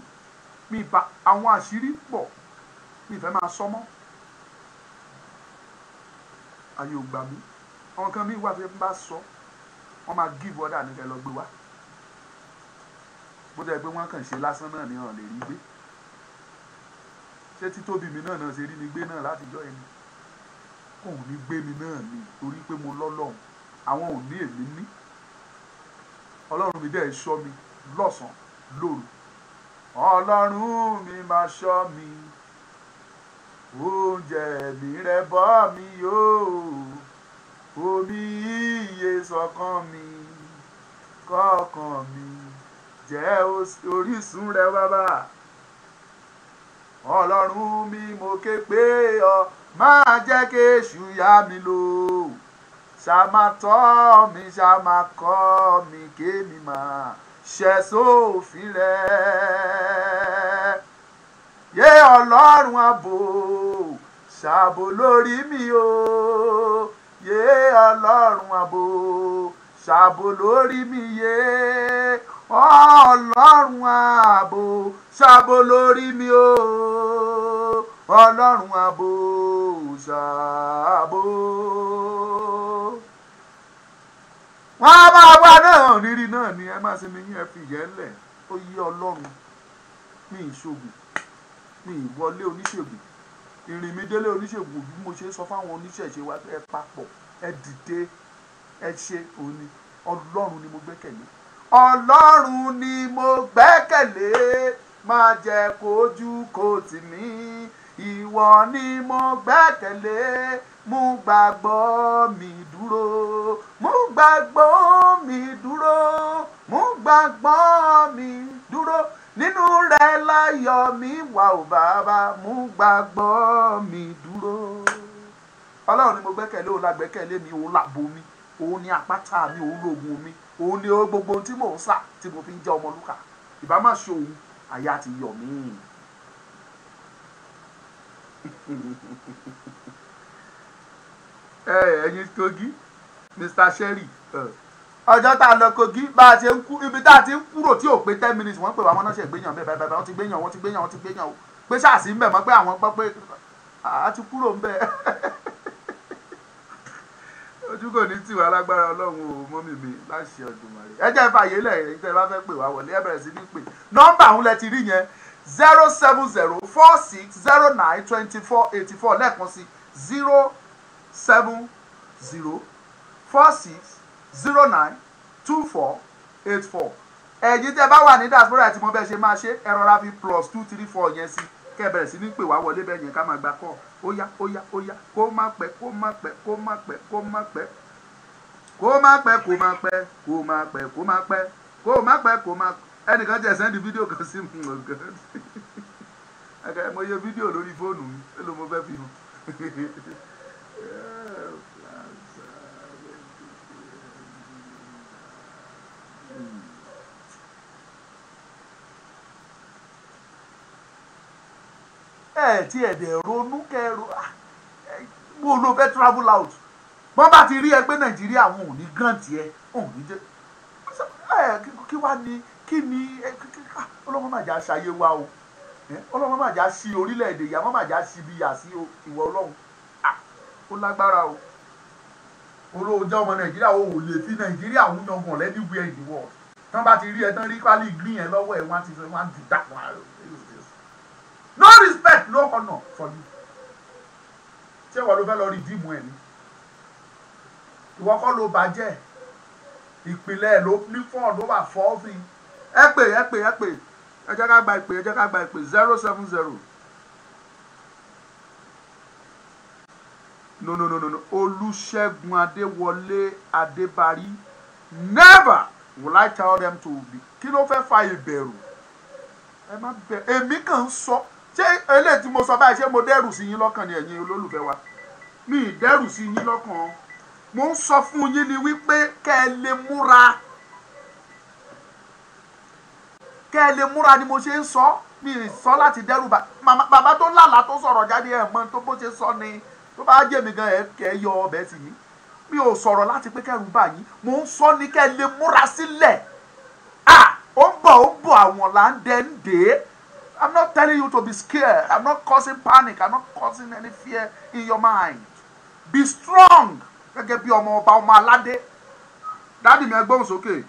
B: mi bá àwọn àṣírí pọ̀, mi fẹ́ máa sọ mọ́. Ààyè ò gbà mí. Àwọn kan mi wà tó yẹ kí n bá sọ, wọ́n máa give order ní kẹ́ lọ gbé wá. Bó jẹ́ pé wọ́n kàn ṣe lásán náà ni hàn lè rí gbé. Ṣé títóbi mi náà náà ṣe rí mi gbé náà látijọ́ ẹni? Kò ní gbé mi náà ni, torí pé mo lọ́lọ́run. Àwọn ò ní, èmi ní. Ọlọ́run mi dẹ̀ ṣọ́ mi lọ́sàn-án lóru. Ọlọ́run mi máa ṣọ́ mi, oúnjẹ mi rẹ̀ bọ́ mi yóò, omi ìyè sọ̀kan mi, kọ̀ọ̀kan mi jẹ́ orísun rẹ̀ bàbá. Ọlọ́run mi mo ké pè ọ́, máa jẹ́ kéṣù yá mi lò, ṣá máa tọ́ mi, ṣá máa kọ́ mi, kémi máa ṣẹ̀ sófin rẹ̀. Yé Ọlọ́run ààbò, ṣàbò lórí mi o. Yé Ọlọ́run ààbò, ṣàbò lórí mi yé. Ọlọ́run ààbò, ṣàbò lórí mi o. Ọlọ́run ààbò, ṣàbò. Wọ́n á máa wá náà rírí náà ni ẹ máa ṣe mi yín, ẹ fi yẹn lẹ̀. Ó yé Ọlọ́run, mi ìṣògùn, mi ìwọlé oníṣègùn, ìrìn mi délé oníṣègùn. Bí mo ṣe sọ fáwọn oníṣẹ̀ṣe wa, ẹ papọ̀, ẹ dìde, ẹ ṣe òun ni. Ọlọ́run ni mo gbẹ́kẹ̀lé. Ọlọ́run ni mo gbẹ́kẹ̀lé, má jẹ́ kójú kó tì mí. Ìwọ ni mo gbẹ́kẹ̀lé, mú gbàgbọ́ mi dúró, mú gbàgbọ́ mi dúró, mú gbàgbọ́ mi dúró. Nínú rẹ láyọ̀ mi wà ó bàbá, mú gbàgbọ́ mi dúró. Ọlọ́run ni mo gbẹ́kẹ̀lé, òun la gbẹ́kẹ̀lé mi, òun làbò mi, òun ni àpáta mi, òun lóògùn mi, òun ni gbogbo ohun tí mò ń sà tí mo fi ń jẹ́ ọmọlúkà. Ìbá má ṣe òun, àyà ti yọ̀ mí. Ẹ̀yin Kogi, Mr. Sherry, ọjọ́ tá a lọ Kogi bá a ṣe ń kú, ibi tá a ti ń kúrò tí ò pé 10 minutes, wọ́n pè wá, wọ́n náà ṣe gbéyàn bẹ́ẹ̀ bẹ́ẹ̀, wọ́n ti gbéyàn, wọ́n ti gbéyàn, wọ́n ti gbéyàn o, pé ṣáàṣì ń bẹ̀ mọ́, pé àwọn gbọ́ pé a ti kúrò ń bẹ̀. Ojú kò ní tì wá lágbára Ọlọ́run o, mọ́mì mi láṣẹ Olódùmarè. Ẹ jẹ́ fàyè lẹ̀, ẹ̀yin tẹ́ ẹ bá fẹ́ pè wá wọlé, ẹ bẹ̀rẹ̀ sí ní pè. Nọ́mbà òun lẹ ti rí yẹn, 07046092484. Lẹ́ẹ̀kan sí, 07046092484. Ẹ̀yin tẹ́ bá wà ní diaspora tí mo bẹ́ẹ̀ ṣe máa ṣe, ẹ rọra fi +234 yẹn sí, kẹ́ ẹ bẹ̀rẹ̀ sí ní pè wá wọlé bẹ́ẹ̀ yẹn, ká máa gba kọ́. Ó yá, ó yá, ó yá, kó má pẹ́, kó má pẹ́, kó má pẹ́, kó má pẹ́, kó má pẹ́, kó má pẹ́, kó má pẹ́, kó má pẹ́, kó má pẹ́, kó má. Ẹnìkan jẹ́ send fídíò kan sí mi ọ̀gán. Mo yẹ fídíò lórí fóònù mi, èló mo fẹ́ fi hàn. Ẹ tí ẹ dẹ̀ ronú kẹrù mo ló fẹ́ travel out, bọ́n bá ti rí ẹ pé Nàìjíríà wọn ò ní grant ẹ, wọn ò ní jẹ́ ẹ. Kí wá ní kí ni? Ọlọ́mọ má jà ṣayé wa o, Ọlọ́mọ má jà sí orílẹ̀-èdè ìyá, má jà sí ibi yà sí ìwọ Ọlọ́run. Ó lágbára o. Olóò jẹ́ ọmọ Nàìjíríà, o ò lè fi Nàìjíríà ń yangàn anywhere in the world. Tán bá ti rí ẹ tán, rí pálí green ẹ lọ́wọ́ ẹ, wọ́n á ti sọ, wọ́n á jù dá wọn. No respect, no honour for you. Ṣé ìwọ ló fẹ́ lọ redeem ẹ̀ ni? Ìwọ kọ́ ló bàjẹ́, ìpìlẹ̀ ló ní fọ́ọ̀n ló wà fọ́ọ̀fin. Ẹ pè, ẹ pè, ẹ pè, ẹ jẹ́ ká gba ìpè, ẹ jẹ́ ká gba ìpè. 070, no, no, no, no, no. Olúṣẹ́gun Adéwọlé Adébárí, never will I tell them to be. Kí ló fẹ́ fa ìbẹ̀rù? Ẹ má bẹ̀. Èmi kàn ń sọ, ṣé eléyìí tí mo sọ báyìí, ṣé mo dẹ́rù sí yín lọ́kàn ni? Ẹ̀yin olólùfẹ́ wa, mi ì dẹ́rù sí yín lọ́kàn. Mo ń sọ fún yín ni wípé kẹ́ ẹ lè múra, kẹ́ ẹ lè múra ni mo ṣe ń sọ. Mi ì sọ láti dẹ́rù bà. Bàbá tó lálàá tó sọ̀rọ̀ jáde, ẹ̀ mọ́ tó bó ṣe sọ ni, tó bá jẹ́ mi gan, ẹ̀ kẹ́ ẹ yọ ọbẹ̀ sí mi. Mi ò sọ̀rọ̀ láti pé kẹ́rù bà yín. Mo ń sọ ni kẹ́ ẹ lè múra sílẹ̀. Ah, ó ń bọ̀, ó ń bọ̀, àwọn là ń dẹ́ ń dé. I'm not telling you to be scared. I'm not causing panic. I'm not causing any fear in your mind. Be strong gẹ́gẹ́ bí ọmọ ọba, ọmọ aládé. Daddy mi, ẹ gbóhùn sókè.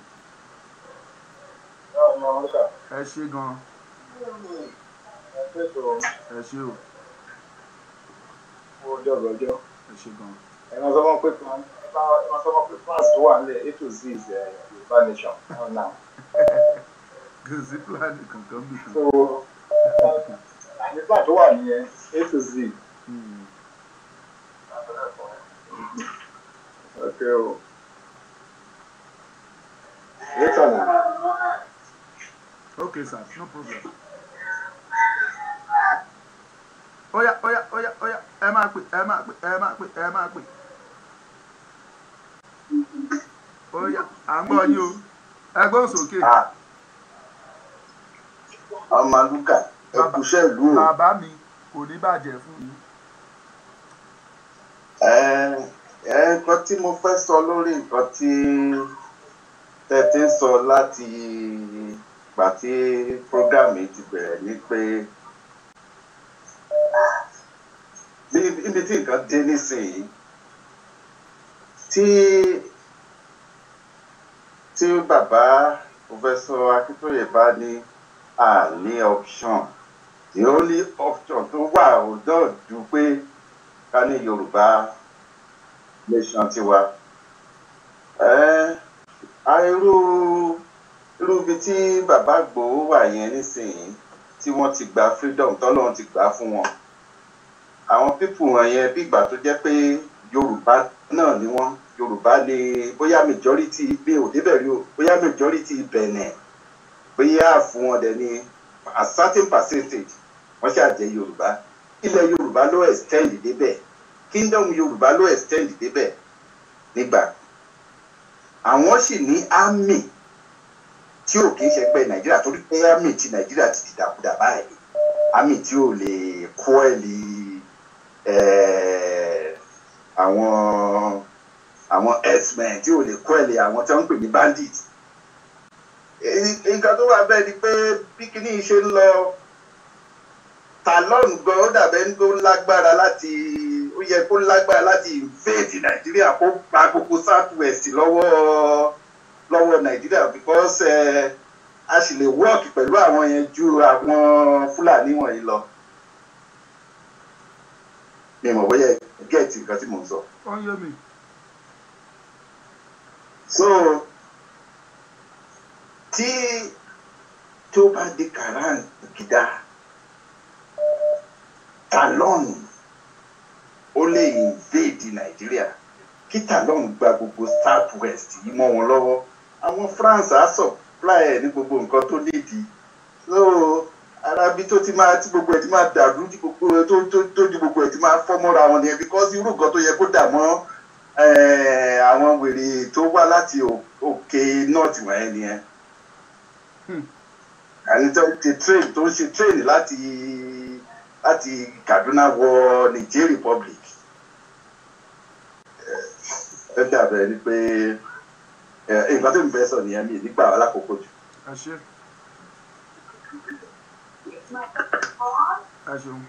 B: Ẹ ṣe gan. Ẹ ṣe o. Ẹ ṣe gan.
C: Ẹ máa sọ fún pé plan, ẹ máa sọ fún pé plans tó wà nílẹ̀, A to Z is Yorùbá nation now.
B: Kò sí plan kankan bí kan.
C: So àní plan tó wà nìyẹn, A to Z. Okay o. Later now.
B: Okay sir, no problem. Oya, oya, oya, oya, ẹ máa pè, ẹ máa pè, ẹ máa pè, ẹ máa pè. Oya, à ń gbọ́ yín o. Ẹ gbóhùn sókè.
D: Ọmọ Lúkà, ẹ kúṣẹ́ ìlú o.
B: Bàbá mi, kò ní bàjẹ́ fún yín.
D: Ẹ ẹ nǹkan tí mo fẹ́ sọ lórí nǹkan tí tẹ́ ti ń sọ láti ìgbà tí program yìí ti bẹ̀rẹ̀ ni pé níbi tí nǹkan dé nísìnyí, tí bàbá Professor Akíntóyè bá ní àní option, the only option tó wà ò náà ju pé ká ní Yorùbá nation tiwa. Ẹ irú Irú ibi tí bàbá Ìgbòho wà yẹn nísìnyí, tí wọ́n ti gba freedom, tọ́lọ́run ti gbà á fún wọn, àwọn people wọn yẹn, bí ìgbà tó jẹ́ pé Yorùbá náà ni wọ́n, Yorùbá ni bóyá majority bí ò débẹ̀ rí o, bóyá majority Benin, bóyá fún wọn dẹ̀ ni a certain percentage wọ́n ṣàjẹ́ Yorùbá. Ilẹ̀ Yorùbá ló extend débẹ̀, kingdom Yorùbá ló extend débẹ̀ nígbà. Àwọn sì ní army tí ò kì í ṣẹgbẹ́ Nàìjíríà, torí pé army ti Nàìjíríà ti dìdàkudà báyìí, army tí ò lè quell àwọn herdsmen, tí ò lè quell àwọn tí wọ́n ń pè ní bandit. Nǹkan tó wà bẹ́ẹ̀ ni pé bí kíní ṣe ń lọ, Talon gan, ó dàbẹ́ ní kó lágbára láti, ó yẹ kó lágbára láti invade Nàìjíríà, kó gba gbogbo South West lọ́wọ́ Nàìjíríà, because a sì lè work pẹ̀lú àwọn yẹn ju àwọn Fúlàní wọ̀nyí lọ. Mi mọ̀ bóyá get nǹkan tí mò ń sọ.
B: Ó ń yé mi.
D: So tí tó bá di kàráǹgídá, Talon ó lè invade Nàìjíríà, kí Talon gba gbogbo South West yìí mọ́ wọn lọ́wọ́. Àwọn France á supply ẹ̀ ní gbogbo nǹkan tó nídìí. So arábí tó ti máa tí gbogbo ẹ̀ ti máa dàrú, tí gbogbo ẹ̀ tó di gbogbo ẹ̀ ti máa fọ́ mọ́ra wọn nìyẹn, because irú nǹkan tó yẹ kó dà mọ́ àwọn wèrè tó wá láti òkè north wọ̀nyẹn nìyẹn. Àní tó ń ṣe train, tó ń ṣe train láti Kaduna wọ Niger Republic. Ẹ dàbẹ̀ ni pé nǹkan tó ń fẹ́ sọ nìyẹn, mi nígbà wà lákòókò jù.
B: Ẹ ṣe, ẹ ṣeun.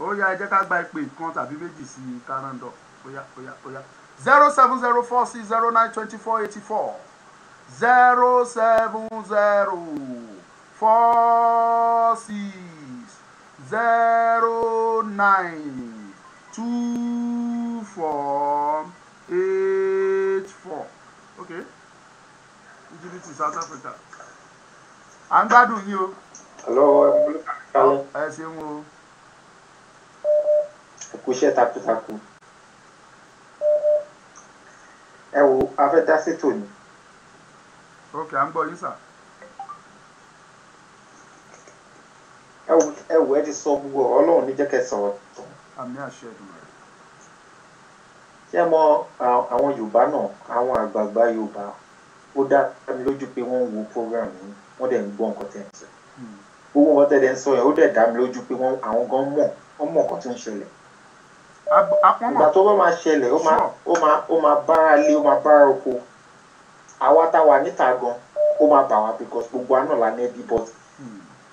B: Ó yá, ẹ jẹ́ ká gba ìpè kan tàbí méjì sí i káràndọ̀. Ó yá, ó yá, ó yá. 07046092484, 07046092484. Ok, Íjíbítì, South Africa, à ń gbádùn yín o.
E: Hello, ẹ.
B: Ẹ ṣeun o.
E: Ẹ kú iṣẹ́ takuntakun. Ẹ wo, a fẹ́ dá sétò ni.
B: Ok, à ń gbọ́ yín sà.
E: Ẹ wo, ẹ ti sọ gbogbo ọ̀rọ̀, Ọlọ́run ní jẹ́ kẹ́ sọ̀rọ̀ tán.
B: Àmín, àṣẹ Èdùmàrè.
E: Ṣé ẹ mọ àwọn Yorùbá náà, àwọn àgbààgbà Yorùbá, ó dá mi lójú pé wọ́n ń wo program yìí, wọ́n dẹ̀ ń gbọ́ nǹkan tẹ̀ ń sọ. Gbogbo nǹkan tẹ̀ ń sọ yẹn, ó dẹ̀ dá mi lójú pé wọ́n, àwọn gan mọ̀, wọ́n mọ̀ nǹkan tó ń ṣẹlẹ̀.
B: Apọ́nmọ̀.
E: Ìgbà tó bá máa ṣẹlẹ̀, ó máa bára lé, ó máa bára oko. Àwa tá wà níta gan, ó máa bà wá, because gbogbo wa náà la ní ẹbí, but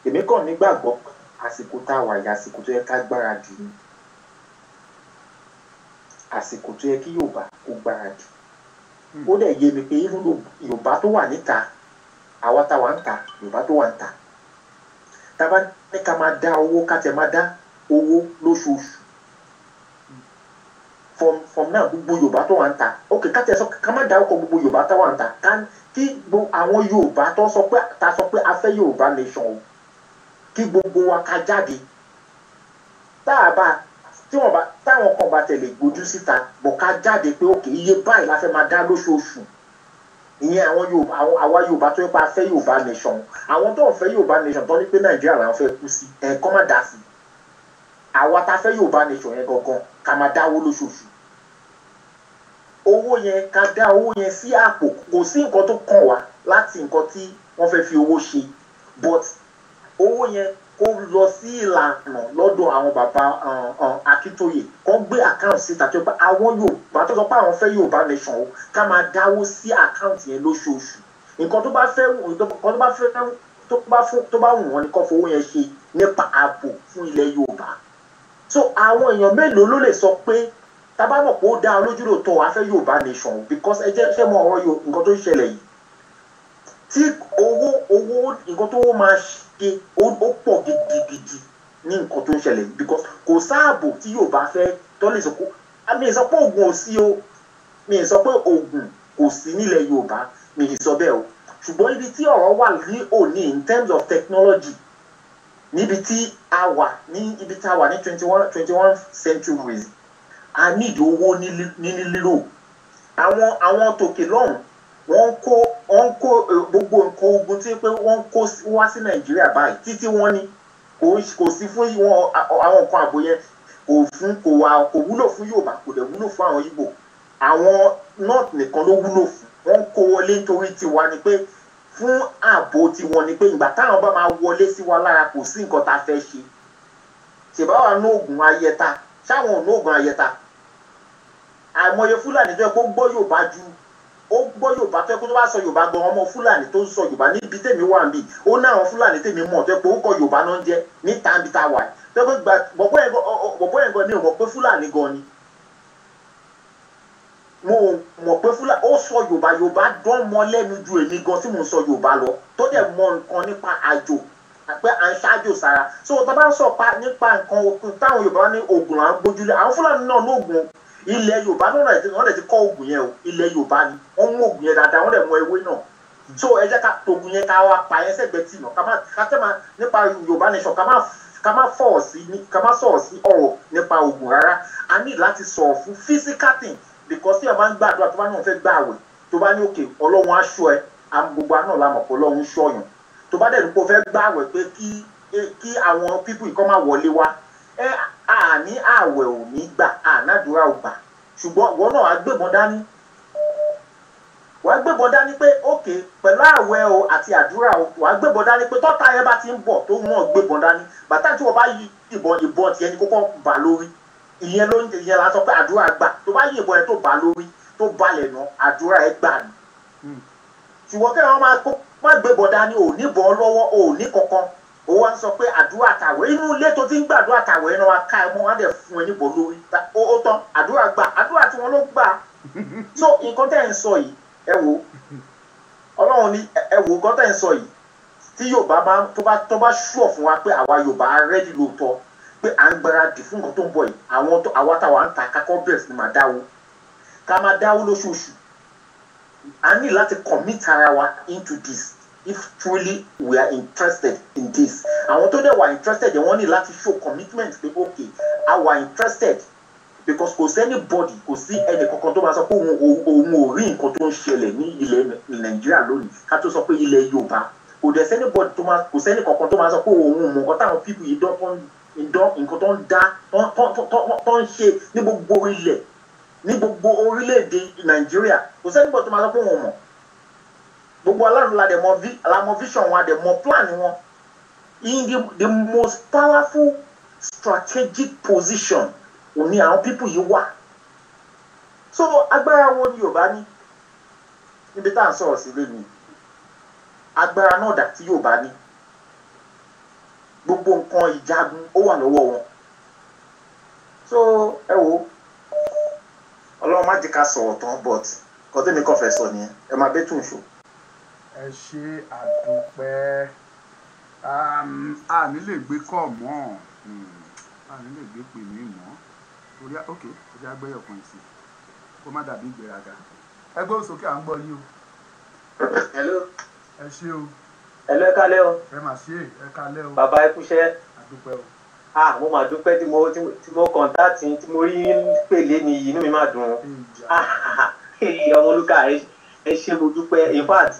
E: èmi kàn nígbàgbọ́ pé àsìkò tá a wà yìí, àsìkò tó yẹ ká gbáradì ni, àsìkò tó yẹ kí Yorùbá kó gbáradì. Ó dẹ̀ yé mi pé even though Yorùbá tó wà níta, àwa tá wà ń ta, Yorùbá tó wà ń ta, tá a bá ní ká máa dá owó, ká tẹ̀ máa dá owó lóṣooṣù from now, gbogbo Yorùbá tó wà ń ta, ok, ká tẹ̀ sọ ká má dárúkọ gbogbo Yorùbá tó wà ń ta, ká kí gbogbo àwọn Yorùbá tó sọ pé ta sọ pé a fẹ́ Yorùbá nation o, kí gbogbo wa ká jáde. Tá a bá tí wọn bá táwọn kan bá tẹ̀lé gbójú síta bọ̀, ká jáde pé ok, iye báyìí la fẹ́ máa dá lóṣooṣù. Ìyẹn àwọn Yorùbá, àwọn àwa Yorùbá tó yẹ pé a fẹ́ Yorùbá nation. Àwọn tó ń fẹ́ Yorùbá nation, tó ní pé Nàìjíríà làwọn fẹ́ kú sí, ẹ̀ẹ́kọ́ má dá sí. Àwa tá fẹ́ Yorùbá nation yẹn gangan, ká máa dáwó lóṣooṣù. Owó yẹn, ká dá owó yẹn sí àpò. Kò sí nǹkan tó kàn wá láti nǹkan tí wọ́n fẹ́ fi owó ṣe, but owó yẹn kó lọ sí ìlànà lọ́dọ̀ àwọn bàbá Akíntóyè, kó gbé account síta tó pé àwọn Yorùbá tó sọ pé àwọn fẹ́ Yorùbá nation o, ká máa dáwó sí account yẹn lóṣooṣù. Nǹkan tó bá fẹ́, nǹkan tó bá fẹ́, tó bá fún, tó bá wù wọ́n ni kó fowó yẹn ṣe nípa ààbò fún ilẹ̀ Yorùbá. So àwọn èèyàn mélòó ló lè sọ pé tá bá mọ̀ pé ó dá lójú lóòótọ́ a fẹ́ Yorùbá nation o? Because ẹ jẹ́ ṣẹ́ mọ ọ̀rọ̀ nǹkan tó ń ṣẹlẹ̀ yìí, tí owó nǹkan tó máa ṣe, ó pọ̀ gidigidi ní nǹkan tó ń ṣẹlẹ̀ yìí, because kò sáàbò tí Yorùbá fẹ́ tó lè sọ pé, mi ì sọ pé oògùn ò sí o, mi ì sọ pé oògùn Kò sí nílẹ̀ Yorùbá, mi ì sọ bẹ́ẹ̀ o. Ṣùgbọ́n ibi tí ọ̀rọ̀ wà ní òní in terms of technology, níbi tí a wà ní, ibi tí a wà ní 21 centuries, a need owó ní lílò. Àwọn tòkè lọ́hùn, wọ́n kó gbogbo nǹkan ogun tí pé wọ́n kó wá sí Nàìjíríà báyìí títí wọ́n ní kò sí fún wọn. Àwọn nǹkan ààbò yẹn kò fún kò wà, kò wúlò fún Yorùbá, kò dẹ̀ wúlò fún àwọn Ìgbò. Àwọn North nìkan ló wúlò fún. Wọ́n kó wọlé nítorí tiwa ni, pé fún ààbò tiwọn ni, pé ìgbà táwọn bá máa wọlé sí wa lára, kò sí nǹkan tá a fẹ́ ṣe. Ṣèbáwá ní oògùn ayẹta, ṣáwọn ò ní oògùn ayẹta? Àìmọye Fúlàní tó yẹ kó gbọ́ Yorùbá ju, ó gbọ́ Yorùbá, tó yẹ kó tó bá sọ Yorùbá gan, ọmọ Fúlàní tó ń sọ Yorùbá níbi tèmi wà níbí, ó ní àwọn Fúlàní tèmi mọ̀ tó yẹ pé ó kọ Yorùbá náà ń jẹ́ níta níbi tá a wà, tó yẹ pé gba bọ̀bọ́ yẹn gan mi ò mọ̀ pé Fúlàní gan ni. Mo mọ̀ pé Fúlàní, ó sọ Yorùbá, Yorùbá dán mọ́ lẹ́nu ju èmi gan tí mò ń sọ Yorùbá lọ, tó dẹ̀ mọ nǹkan nípa àjò, pé à ń ṣáájò sára. So tá a bá ń sọ pa nípa nǹkan okun táwọn Yorùbá ní, oògùn là ń gbójúlé. Àwọn Fúlàní náà lóògùn ilẹ̀ Yorùbá náà, wọ́n dẹ̀ ti kọ́ oògùn yẹn o. Ilẹ̀ Yorùbá ni wọ́n mú oògùn yẹn dáadáa, wọ́n dẹ̀ mọ ewé náà. So ẹ jẹ́ ká tògùn yẹn, ká wá pa yẹn sẹ́gbẹ̀ẹ́ tì náà, ká má ká tẹ́ máa nípa Yorùbá nation, ká má fọ̀ sí, ká má sọ̀rọ̀ sí ọ̀rọ̀ nípa oògùn rárá. A ní láti sọ̀rọ̀ fún physical thing, because tí ẹ máa ń gbàdúrà, tó bá náà fẹ́ gbààwẹ̀, tó bá ní òkè Ọlọ́run aṣọ ẹ, gbogbo àná la mọ̀ pé Ọlọ́run ṣọ̀yàn. Tó bá dẹ̀ ní kó fẹ́ gbààwẹ̀ pé kí àwọn people yìí kọ́ máa wọlé wá ẹ, àní àwẹ̀ ò ní gbà, ànádùúrà ò gbà, ṣùgbọ́n ìwọ náà wàá gbébọn dání, wàá gbébọn dání pé ókè pẹ̀lú àwẹ̀ o àti àdúrà o, wàá gbébọn dání pé tọ́ta yẹn bá ti ń bọ̀, tó náà gbébọn dání, bàtà tí wọ́n bá yí ìbọn, ìbọn tiẹ̀ ní kókó bà lórí. Ìyẹn ló ń ìyẹn la sọ pé àdúrà gbà. Tó bá yí ìbọn yẹn tó bà lórí, tó balẹ̀ nà, àdúrà ẹ gbà ní. Ṣùgbọ́n kí wọ́n máa kó má gbébọn dání, ò ní bọ́ lọ́wọ́, ò ní kankan, ó wá ń sọ pé àdúrà tàwẹ̀, inú ilé tó ti ń gbàdúrà tàwẹ̀ náà, wá ká ẹ mọ́, wá dẹ̀ fún ẹ níbọn lórí, ó tán, àdúrà gbà, àdúrà tí wọ́n ló gbà. So nǹkan tẹ́ ẹ̀ ń sọ yìí, ẹ wò, Ọlọ́run ní ẹ wò, nǹkan tẹ́ ẹ̀ ń sọ yìí, tí Yorùbá bá tó bá ṣùọ̀ fún wa pé àwa Yorùbá ready lóòótọ́, pé à ń gbáradì fún nǹkan tó ń bọ̀ yìí, àwọn tó àwa táwa ń ta kákọ́ bẹ̀rẹ̀ sí ni máa dáwó, ká máa dáwó lóṣooṣù. A ní láti commit ara wa into this if truly we are interested in this. Àwọn tó dẹ̀ wà interested, wọ́n ní láti show commitment pé okay, a wà interested, because kò sí anybody, kò sí ẹnì kankan tó máa sọ pé òun ò rí nǹkan tó ń ṣẹlẹ̀ ní ilẹ̀ Nàìjíríà lónìí, ká tó sọ pé ilẹ̀ Yorùbá. Kò dẹ̀ sí anybody tó máa, kò sẹ́ni kankan tó máa sọ pé òun ò mọ nǹkan táwọn people yìí dán, tó ń dán, nǹkan tó ń dá, tó ń ṣe ní gbogbo ilẹ̀, ní gbogbo orílẹ̀-èdè Nàìjíríà. Kò sí anybody tó máa sọ pé òun ò mọ̀. Gbogbo aláàrùn la dẹ̀ mọ, la mọ vision wọn, a dẹ̀ mọ plan wọn. In the most powerful strategic position òní àwọn people yìí wà. So agbára wo ni Yorùbá ní níbi tá à ń sọ̀rọ̀ sí lónìí? Agbára náà dà tí Yorùbá ní? Gbogbo nǹkan ìjagun ó wà lọ́wọ́ wọn. So ẹ wo, Ọlọ́run má jẹ́ ká sọ̀rọ̀ tán, but nǹkan tẹ́mi kàn fẹ́ sọ nìyẹn. Ẹ máa bẹ́ tún ṣò.
B: Ẹ ṣe, àdúpẹ́. A ní lè gbé kọ́ mọ́, a ní lè gbé pè mí mọ́ torí ok, ẹ jẹ́ agbẹ́yọ̀ kan sí kó má dàbí ìgbéraga. Ẹ gbóhùn sókè, à ń gbọ́ yín o.
F: Hello.
B: Ẹ ṣé o.
F: Hello, ẹ kálẹ́ o.
B: Ẹ mà ṣe, ẹ kálẹ́ o.
F: Bàbá, ẹ kúṣẹ́.
B: Àdúpẹ́ o.
F: Ah, mo máa dúpẹ́ tí mo contact yín, tí mo rí pèlè ní inú mi máa dùn.
B: Ìjà.
F: Ah, Ọmọlúkà, ẹ ṣé, mo dúpẹ́. In fact,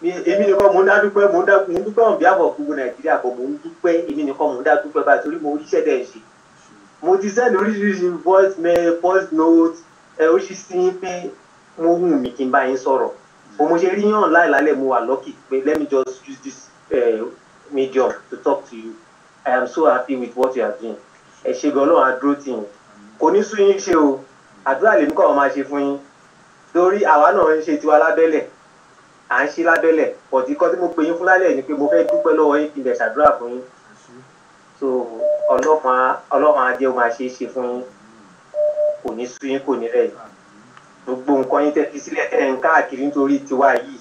F: èmi nìkan mò ń dá dúpẹ́, mò ń dúpẹ́ on behalf of gbogbo Nàìjíríà kọ́, mò ń dúpẹ́, èmi nìkan mò ń dá dúpẹ́ báyìí torí mo ríṣẹ́ dẹ̀ ń ṣe. Mo ti send oríṣiríṣi voice mail, voice note, ẹ oríṣiríṣi yín pé mo wù mí kí n bá yín sọ̀rọ̀. Bó mo ṣe rí yàn online lálẹ́, mo wà lucky pé let me just use this medium to talk to you. I am so happy with what you are doing. Ẹ ṣe gan, Ọlọ́run á dúró tì yín. Kò ní sú yín ṣe o. Àdúrà lèmi kọ́ máa ṣe fún yín. Torí àwa náà ń ṣe tiwa lábẹ́lẹ̀. À ń ṣe lábẹ́lẹ̀. But nǹkan tí mo pè yín fún lálẹ́ ni pé mo fẹ́ dúpẹ́ lọ́wọ́ yín, kí n dẹ̀ ṣàdúrà fún yín.
B: Ẹ ṣé.
F: So Ọlọ́run á jẹ́ ó máa ṣe é ṣe fún yín. Kò ní sú yín, kò ní rẹ̀ yín. Gbogbo nǹkan yín tẹ́ fi sílẹ̀ tẹ́ ń káàkiri nítorí tiwa yìí,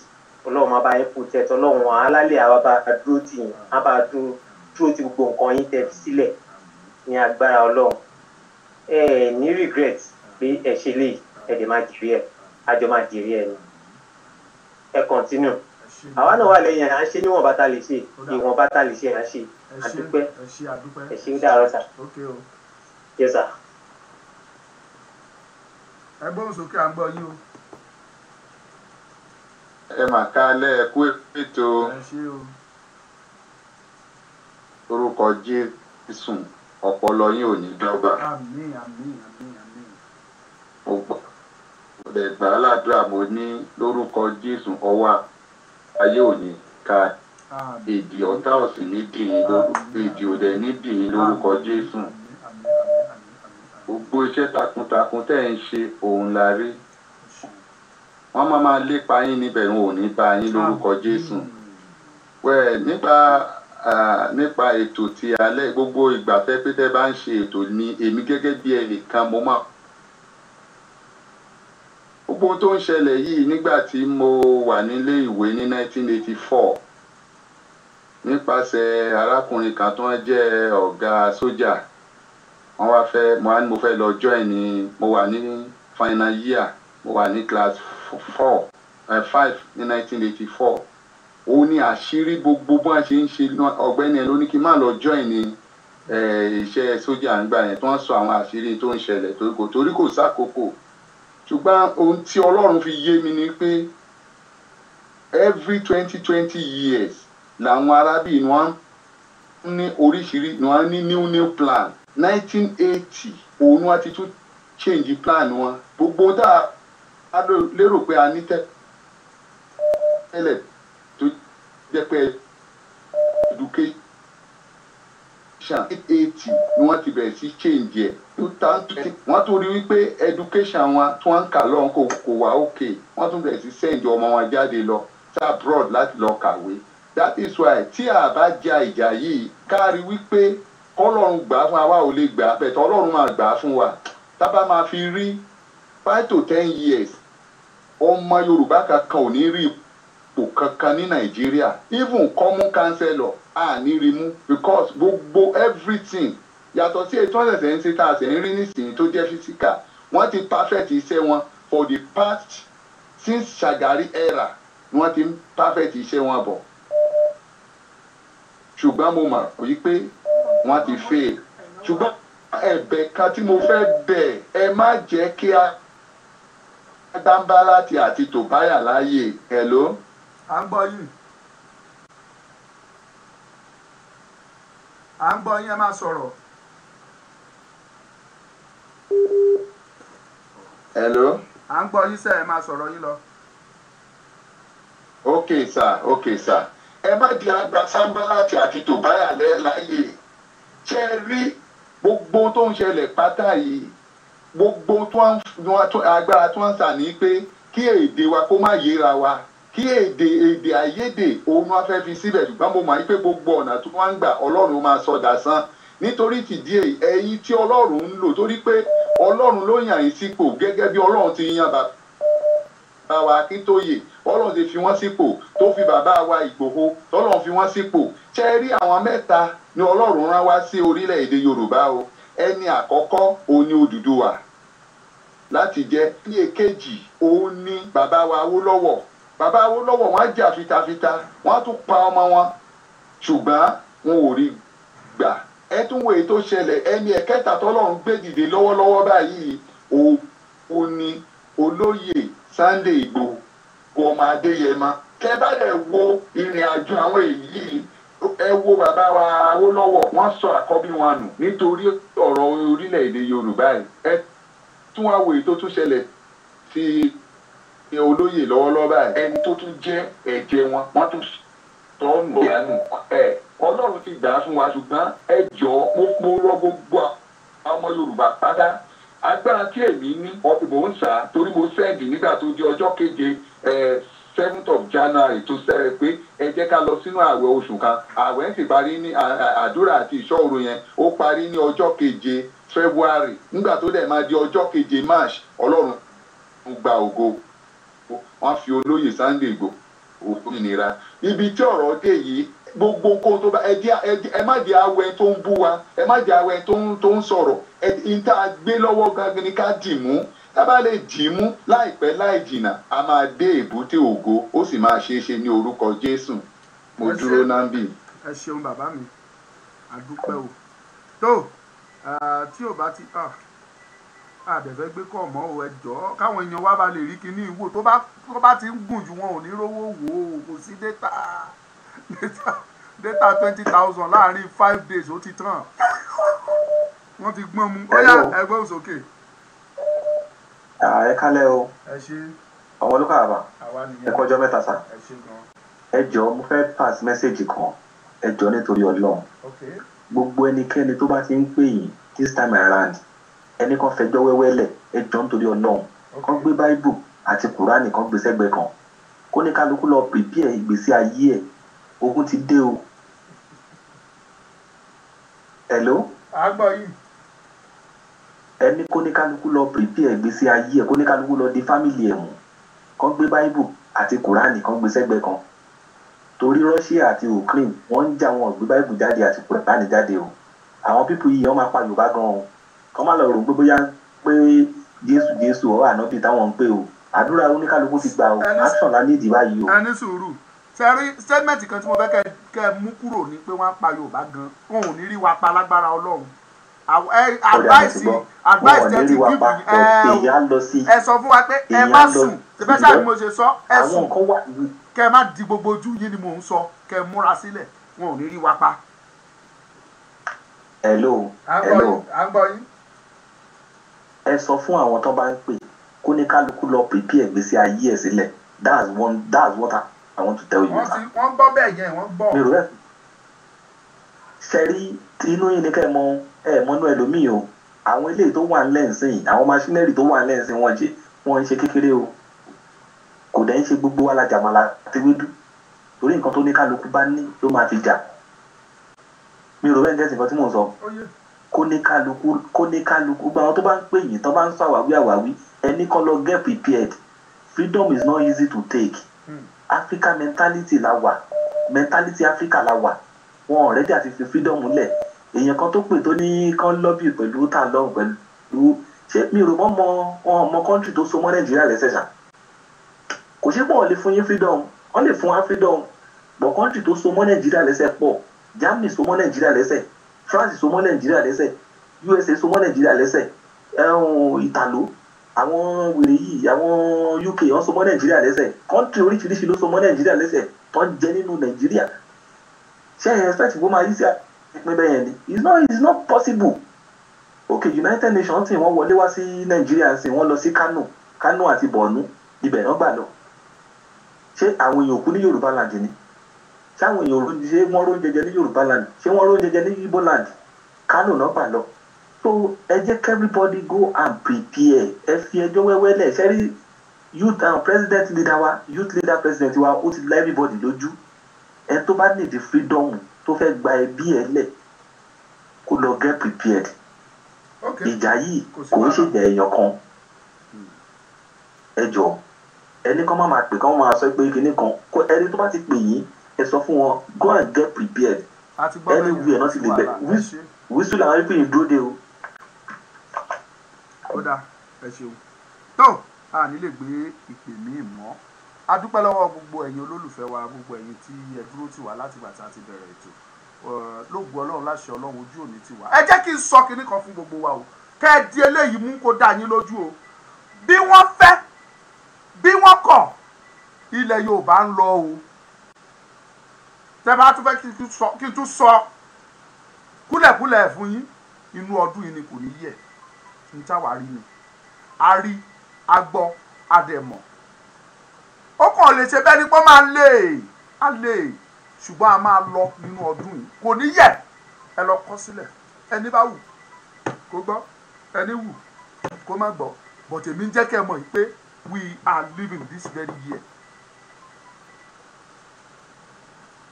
F: Ọlọ́run máa bá yín protect. Ọlọ́run alálẹ̀ àwa bá dúró tì yín, á bá dúró ti gbogbo nǹkan yín tẹ́ fi sílẹ̀ ní agbára Ọlọ́run. Ẹ ẹ ní regret pé ẹ ṣe léyìí, ẹ dẹ̀ máa jèrè ẹ̀, àjọ máa jèrè ẹ̀ ni. Ẹ continue. Àwa náà wà lẹ́yìn, à ń ṣe níwọ̀nba tá a lè ṣe, ìwọ̀nba tá a lè ṣe à ń ṣe. Àdúpẹ́, ẹ ṣé, ó dàárọ̀ sà. Yes sir.
B: Ẹ gbóhùn sókè, à ń gbọ́ yín o.
D: Ẹ mà kálẹ̀, ẹ kú ètò.
B: Ẹ ṣé o.
D: Orúkọ Jésù, ọpọlọ yín ò ní dọ́gba.
B: Àmín, àmín, àmín, àmín.
D: Mo gbà gbà á ládùúrà, mo ní lórúkọ Jésù, ọwọ́ ayé ò ní ká èdè ọ̀tá ò sì ní dìyín lórúkọ, èdè òdẹ ní dìyín lórúkọ Jésù. Gbogbo iṣẹ́ takuntakun tẹ́ ẹ̀ ń ṣe, òun la rí. Wọ́n máa máa lépa yín níbẹ̀, wọn ò ní bá yín lórúkọ Jésù. Wẹ́ẹ̀ nípa ètò ti alẹ́, gbogbo ìgbà tẹ́ pé tẹ́ bá ń ṣe ètò ni èmi gẹ́gẹ́ bí ẹnìkan mo máa gbogbo ohun tó ń ṣẹlẹ̀ yìí. Nígbà tí mo wà nílé ìwé ní 1984, nípasẹ̀ arákùnrin kan tó ń jẹ́ ọ̀gá sójà, wọ́n wá fẹ́ mo wá ní mo fẹ́ lọ join ní, mo wà ní final year, mo wà ní class four, five ní 1984. Ó ní àṣírí gbogbo bó ṣe ń ṣe. Ọ̀gbẹ́ni ẹ̀ ló ní kí n má lọ join ní iṣẹ́ sójà ńgbà yẹn, tó ń sọ àwọn àṣírí tó ń ṣẹlẹ̀, torí kò sákòókò. Ṣùgbọ́n ohun tí Ọlọ́run fi yé mi ni pé every 20 20 years làwọn arábìnrin wọn ní oríṣiríṣi, wọn ní new new plan. 1980 òun wọn ti tún change plan wọn. Gbogbo tá a lérò pé a ní tẹ́lẹ̀ tó jẹ́ pé education, 80 ni wọ́n ti bẹ̀rẹ̀ sí change ẹ̀. Wọ́n tún rí wípé education wọn tí wọ́n ń kà lọ́hùn kò wá okay, wọ́n tún bẹ̀rẹ̀ sí send ọmọ wọn jáde lọ sí abroad láti lọ kàwé. That is why tí a bá ja ìjà yìí, ká rí wípé kọ́lọ́run gbà á fún wa, ò lè gbà á bẹ̀tẹ̀, Ọlọ́run máa gbà á fún wa. Tá bá máa fi rí 5 to 10 years, ọmọ Yorùbá kankan ò ní rí ipò kankan ní Nàìjíríà. Even common councillor a ní rí mú, because gbogbo everything, yàtọ̀ sí ètò ọ̀sẹ̀ ń ṣe tá a ṣe ń rí nísìnyí tó jẹ́ physical, wọ́n ti perfect iṣẹ́ wọn for the past, since Shagari era ni wọ́n ti ń perfect iṣẹ́ wọn bọ̀. Ṣùgbọ́n mo mọ̀ wípé wọ́n ti fail. Ṣùgbọ́n ẹ̀bẹ̀ kan tí mo fẹ́ bẹ̀, ẹ má jẹ́ kí a Sanbalati àti Tòbáyà láàyè. Hello.
B: À ń gbọ́ yín, à ń gbọ́ yín, ẹ máa sọ̀rọ̀.
D: Hello.
B: À ń gbọ́ yín sẹ́, ẹ máa sọ̀rọ̀ yín lọ.
D: Ok sir, ok sir. Ẹ má di àgbà Sanbalati àti Tòbáyà láàyè. Ṣé ẹ rí gbogbo tó ń ṣẹlẹ̀ pátá yìí, gbogbo tó ń agbára tó ń sà ní pé kí èdè wa kó má yéra wa, kí èdè àìyedè òun wá fẹ́ fi síbẹ̀. Ṣùgbọ́n mo mọ̀ pé gbogbo ọ̀nà tó wá ń gbà, Ọlọ́run máa sọ dàsán. Nítorí tìdí èyí, ẹ̀yin tí Ọlọ́run ń lò, torí pé Ọlọ́run ló yàn yín sípò, gẹ́gẹ́ bí Ọlọ́run ti yan bàbá wa Akíntóyè, Ọlọ́run ti fi wọ́n sípò, tó fi bàbá wa Ìgbòho, tọ́lọ́run fi wọ́n sípò. Ṣé ẹ rí àwọn mẹ́ta ni Ọlọ́run rán wá sí orílẹ̀-èdè Yorùbá o. Ẹni àkọ́kọ́ òun ni Odùduwà láti jẹ́ ní. Èkejì òun ni bàbá wa Awólọ́wọ̀. Bàbá Awólọ́wọ̀, wọ́n á jà fitafita, wọ́n á tún pa ọmọ wọn, ṣùgbọ́n wọn ò rí gbà. Ẹ tún wo èyí tó ṣẹlẹ̀. Ẹni ẹ̀kẹta tọ́lọ́run gbé dìde lọ́wọ́lọ́wọ́ báyìí, òun ni olóyè Sunday Ìgbòho ọmọ Adéyẹmọ. Kẹ bá dẹ̀ wo ìrìn àjò àwọn èyí, ẹ wo bàbá wa Awólọ́wọ̀, wọ́n sọ àkọ́bí wọn nù nítorí ọ̀rọ̀ orílẹ̀-èdè Yorùbá yìí. Ẹ tún wá wo èyí tó tún ṣẹlẹ̀ sí olóyè lọ́wọ́lọ́wọ́ báyìí, ẹni tó tún jẹ́ ẹ̀jẹ̀ wọn, wọ́n tún tọ́ nù dànù. Ẹ Ọlọ́run ti gbà á fún wa, ṣùgbọ́n ẹ jọ̀ọ́, mo rọ gbogbo ọmọ Yorùbá pátá. Agbára tí èmi ní mò ń sà, torí mo send nígbà tó di ọjọ́ keje, 7th of January, tó sẹ́rẹ̀ pé ẹ jẹ́ ká lọ sínú ààwẹ̀ oṣù kan. Ààwẹ̀ ń sì parí ní àdúrà àti ìṣọ́ òru yẹn, ó parí ní ọjọ́ keje February. Nígbà tó dẹ̀ máa di ọjọ́ keje March, Ọlọ́run gba ògo, wọ́n fi olóyè Sunday Igboho òmìnira. Ibi tí ọ̀rọ̀ dé yìí, gbogbo kó tó bá ẹ jẹ́, ẹ má jẹ́ awẹ tó ń bú wa, ẹ má jẹ́ awẹ tó ń sọ̀rọ̀. Ẹ n tá a gbé lọ́wọ́ gangan ni ká dì mú.
G: Tá bá lè dì í mú láìpẹ́ láì jìnnà, a máa dé èbúté ògo, ó sì máa ṣeé ṣe ní orúkọ Jésù. Mo
B: Ẹ ṣé.
G: dúró nábì.
B: Ẹ ṣeun bàbá mi, àdúpẹ́ o. Tó tí ò bá ti àdẹ̀fẹ́ gbé kọ̀ mọ́ o, ẹ jọ̀ọ́, káwọn èèyàn wá ba lè rí kinní ìwò. Tó bá ti ń gùn jù, wọn ò ní rówó wò ó. Kò sí data 20,000 láàrin 5 days, ó ti tán, wọ́n ti gbọ́n mu. Ó yá,
H: Hello.
B: ẹ gbóhùn sókè.
H: Ẹ kálẹ́ o.
B: Ẹ ṣe.
H: Ọmọ olùkọ́ àbá.
B: Àwa
H: Ẹ
B: nìyẹn.
H: kọjọ́ mẹ́ta sá.
B: Ẹ ṣe gan.
H: Ẹ jọ̀ọ́, mo fẹ́ pass message kan. Ẹ jọ̀ọ́, nítorí Ọlọ́run, gbogbo ẹnikẹ́ni tó bá ti ń pè yín this time around, ẹni kan fẹjọ́ wẹ́wẹ́ lẹ̀. Ẹ jọ̀ọ́, nítorí Ọlọ́run, kán gbé Báíbù àti Kùránì, kán gbé sẹ́gbẹ̀ẹ́ kan, kó ní kálukú lọ prepare ìgbésí ayé ẹ̀. Ogun ti dé o. Hello?
B: À ń gbọ́ yìí.
H: Ẹni kó ní kálukú lọ prepare ìgbésí ayé ẹ̀, kó ní kálukú lọ di family ẹ̀ mú, kán gbé Báíbù àti Kùránì, kán gbé sẹ́gbẹ̀ẹ́ kan, torí Russia àti Ukraine wọ́n ń jà, wọn ò gbé Báíbù jáde àti Kùránì jáde o. Àwọn people yìí, wọ́n máa pa Yorùbá gan o. Kán má lọ rò pé bóyá pé Jésù, Jésù ọ̀ ànábì táwọn ń pè o. Àdúrà oníkálukú ti gbà o. Action la nídìí báyìí o.
B: Ẹ ní sùúrù. Sẹ́rí statement kan tí mo fẹ́ kẹ́ mú kúrò ní pé wọ́n á pa Yorùbá gan, wọn ò ní rí wa pa lágbára Ọlọ́run.
H: Ọ̀dà, mo ti
B: Advice
H: gbọ́.
B: advice
H: Wọn ò
B: tẹ́
H: ní
B: ti
H: rí wa
B: give
H: pa,
B: yìí,
H: but
B: ẹ
H: èèyàn á lọ sí
B: ẹ sọ fún wa pé ẹ
H: èèyàn
B: má
H: á lọ
B: sùn tẹ́fẹ́ sáà ni mo ṣe sọ, ẹ
H: àwọn
B: sùn
H: nǹkan wà.
B: kẹ́ ẹ má di gbogbo ojú yín ni mò ń sọ. Kẹ́ ẹ múra sílẹ̀, wọn ò ní rí wa pa.
H: Hello?
B: À ń gbọ́
H: Hello?
B: yín, à ń gbọ́ yín.
H: Ẹ sọ fún àwọn tó bá ń pè kó ní kálukú lọ prepare ìgbésí ayé ẹ̀ sílẹ̀. That's one, that's what I want to tell you.
B: Wọ́n ti wọ́n gbọ́ bẹ́ẹ̀ yẹn, wọ́n gbọ́.
H: Mi rò ẹ́ ṣẹ́rí tí inú yín ni kẹ́ ẹ mọ, ẹ mọ́nú ẹlòmíì o. Àwọn eléyìí tó wà ńlẹ̀ ńsìn, àwọn machinery tó wà ńlẹ̀ ńsìn, wọ́n ṣe wọ́n ń ṣe kékeré o. Kò dẹ̀ ń ṣe gbogbo wa la jàmàlà àti wédú, torí nǹkan tó ní kálukú bá ní ló máa fi jà. Mi rò bẹ́ẹ̀ ń gẹ̀ẹ́sì nǹkan tí mò ń sọ.
B: Ó yé.
H: Kó ní kálukú gbogbo àwọn tó bá ń pè yín, tó bá ń sọ àwáwí àwáwí, ẹni kan lọ get prepared. Freedom is not easy to take. Africa mentality la wà, mentality Africa la wà. Wọn ò ready àti fi freedom lẹ̀. Èèyàn kan tó pè tó ní kán lobby pẹ̀lú tà lọ́hùn pẹ̀lú, ṣé mi rò mọ́ mọ wọn mọ country tó so mọ́ Nàìjíríà lẹ́sẹ̀ ṣá. Kò ṣe pé wọ́n lè fún yín freedom, wọ́n lè fún wa freedom, but country tó so mọ́ Nàìjíríà lẹ́sẹ̀ pọ̀. Germany so mọ́ Nàìjíríà lẹ́sẹ̀, France so mọ́ Nàìjíríà lẹ́sẹ̀, USA so mọ́ Nàìjíríà lẹ́sẹ̀, ẹ̀hún Ìtàló, àwọn wèrè yìí, àwọn UK, wọ́n so mọ́ Nàìjíríà lẹ́sẹ̀. Country oríṣiríṣi ló so mọ́ Nàìjíríà lẹ́sẹ̀ tó ń jẹ nínú Nàìjíríà. Ṣé ẹ expect kó máa yí sí ìpín bẹ́ẹ̀ yẹn ni? It's not possible. Okay, United Nations tí wọ́n wọlé wá sí Nàìjíríà sí, wọ́n lọ sí Kano, Kano àti Borno, ibẹ̀ náà gbà lọ. Ṣé àwọn èèyàn kú ní Yorùbá land ni? Ṣé àwọn èèyàn ṣé wọ́n ró jẹjẹ ní Yorùbá land? Ṣé wọ́n ró jẹjẹ ní Igbo land? Kano náà gbà lọ. So ẹ jẹ́ kí everybody go and prepare. Ẹ fi ẹjọ́ wẹ́wẹ́ lẹ̀. Ṣé rí youth president leader wa, youth leader president wa, ó ti la everybody lójú. Ẹ tó bá need freedom, tó fẹ́ gba ẹbí ẹ lẹ̀, kó lọ get prepared. Ìjà yìí
B: Kò sí
H: kò ń
B: wàhálà.
H: ṣèjà èèyàn kan. Ẹ jọ, ẹni kan má máa pè, kán máa sọ pé kinní kan kó. Ẹni tó bá ti pè yín, ẹ sọ fún wọn, go and get prepared.
B: A ti gbọ́ bẹ́ẹ̀ yẹn.
H: Anywhere náà ti lè bẹ̀.
B: Wàhálà, ẹ ṣé.
H: Wíṣù làwọn pè yín dúró de o.
B: Ó dáa, ẹ ṣeun. Tó a ní lè gbé ìpè míì mọ́. A dúpẹ́ lọ́wọ́ gbogbo ẹ̀yin olólùfẹ́ wa, gbogbo ẹ̀yin tí ẹ dúró tì wá láti ìgbà tí a ti bẹ̀rẹ̀ ètò. Lóògùn Ọlọ́run, láṣẹ Ọlọ́run, ojú òní ti wá. Ẹ jẹ́ kí n sọ kinní kan fún gbogbo wa o, kẹ́ ẹ di eléyìí mú, kó dá yín lójú o. Bí wọ́n fẹ́, bí wọ́n kọ̀, ilẹ̀ Yorùbá ń lọ o. Tẹ́ bá tún fẹ́ kí n tún sọ kúlẹ̀kúlẹ̀ fún yín, inú ọdún yìí ni, kò ní yẹ̀. Ní táwa rí ni a rí, a gbọ́, a dẹ̀ mọ̀. Ó kàn lè ṣe bẹ́ẹ̀ ni pé ó máa lè á lè, ṣùgbọ́n a máa lọ nínú ọdún yìí, kò ní yẹ̀. Ẹ lọ kọ sílẹ̀. Ẹni bá wù kó gbọ́, ẹni wù kó má gbọ́, but èmi ń jẹ́ kẹ́ ẹ mọ̀ yìí pé we are living this very year.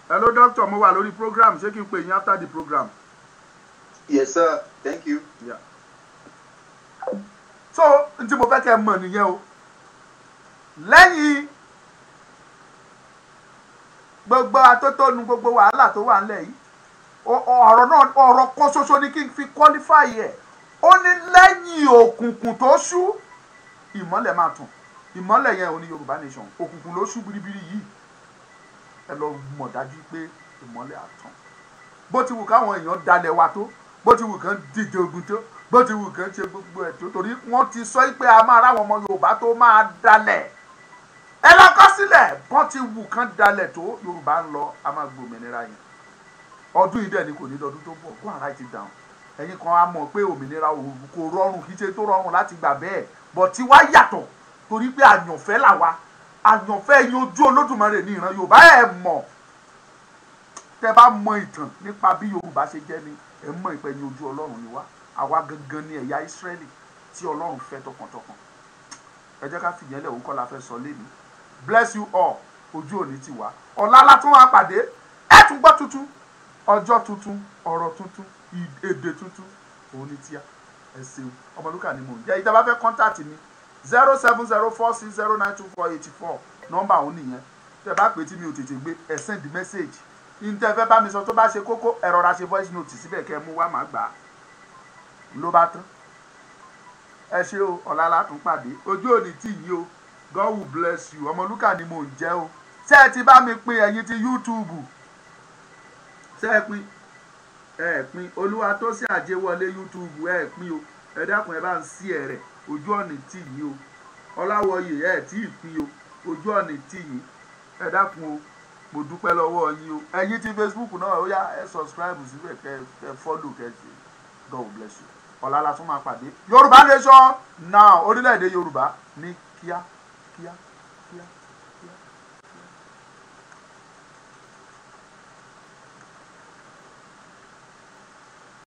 B: Hello doctor, mo wà lórí program. Ṣé kí n pè yín after the program?
G: Yes sir, thank you.
B: Yeah. So n tí mo fẹ́ kẹ́ ẹ mọ̀ nìyẹn o. Lẹ́yìn gbogbo atótónu, gbogbo wàhálà tó wà ńlẹ̀ yìí, ọ̀rọ̀ náà, ọ̀rọ̀ kan ṣoṣo ni kí n fi qualify ẹ̀. Ó ní lẹ́yìn òkùnkùn tó ṣú. Ìmọ́lẹ̀ máa tàn. Ìmọ́lẹ̀ yẹn ò ní Yorùbá nation. Òkùnkùn ló ṣú biribiri yìí. Ẹ lọ mọ̀ dájú pé ìmọ́lẹ̀ á tàn. Bó ti wù káwọn èèyàn dalẹ̀ wa tó, bó ti wù kán dìde ogun tó, bó ti wù kán ṣe gbogbo ẹ̀ tó, torí wọ́n ti sọ pé a máa ráwọn ọmọ Yorùbá tó máa dalẹ̀. Ẹ lọ kọ sílẹ̀, bó ti wù kán dalẹ̀ tó, Yorùbá ń lọ, a máa gbòmìnira yẹn. Ọdún yìí dẹ̀ ni, kò ní lọ́dún tó bọ̀. Go and write it down. Ẹ̀yin kan á mọ̀ pé òmìnira kò rọrùn, kì í ṣe tó rọrùn láti gbà bẹ́ẹ̀, bọ̀ tí wá yàtọ̀ torí pé àyànfẹ́ làwa, àyànfẹ́ yín ojú Olódùmarè ní ìran Yorùbá. Ẹ̀ mọ̀, tẹ́ bá mọ ìtàn nípa bí Yorùbá ṣe jẹ́ ni, ẹ̀ mọ̀ ìpẹ́ ní ojú Ọlọ́run ni wá. Àwa gangan ni ẹ̀yà Ísírẹ́lì tí Ọlọ́run fẹ́ tọkàntọkàn. Ẹ jẹ́ ká fìyẹn lẹ̀, òun kọ́ la fẹ́ sọ lémi. Bless you all. Ojú òní ti wá. Ọ̀la látún wá pàdé. Ẹ tún gbọ́ tuntun, ọjọ́ tuntun, ọ̀rọ̀ tuntun, èdè tuntun, òun ni tíá. Ẹ ṣeun. Ọmọlúkà ni mò ń jẹ́. Ìjọba bá fẹ́ contact mi, 07046092484, nọ́mbà òun nìyẹn. Tẹ bá pè tí mi ò tètè gbé, ẹ send message. Ní tẹ fẹ́ bá mi sọ tó bá ṣe kókó, ẹ rọra ṣe voice note síbẹ̀ kẹ́ ẹ mú wá, má gbà á, ló bá tán. Ẹ ṣé o. Ọ̀la látún pàdé. Ojú òní tì yín o. God will bless you. Ọmọlúkà ni mò ń jẹ́ o. Ṣé ẹ ti bá mi pín? Ẹ̀yin ti YouTube, ṣé ẹ pín? Ẹ pín. Olúwa tó sí àjẹwọlé YouTube, ẹ pín o. Ẹ dákun, ẹ bá ń sí ẹ rẹ. Ojú ọ̀nì tì yín o. Ọláwọyè, ẹ tí ì pín o. Ojú ọ̀nì tì yín. Ẹ dákun o, mo dúpẹ́ lọ́wọ́ yín o. Ẹ̀yin ti Facebook náà, ó yá, ẹ subscribe síbẹ̀, kẹ ẹ follow, kẹ ṣe. God will bless you. Ọ̀la la tún máa pàdé. Yorùbá nation now, orílẹ̀-èdè Yorùbá ní kíá kíá kíá.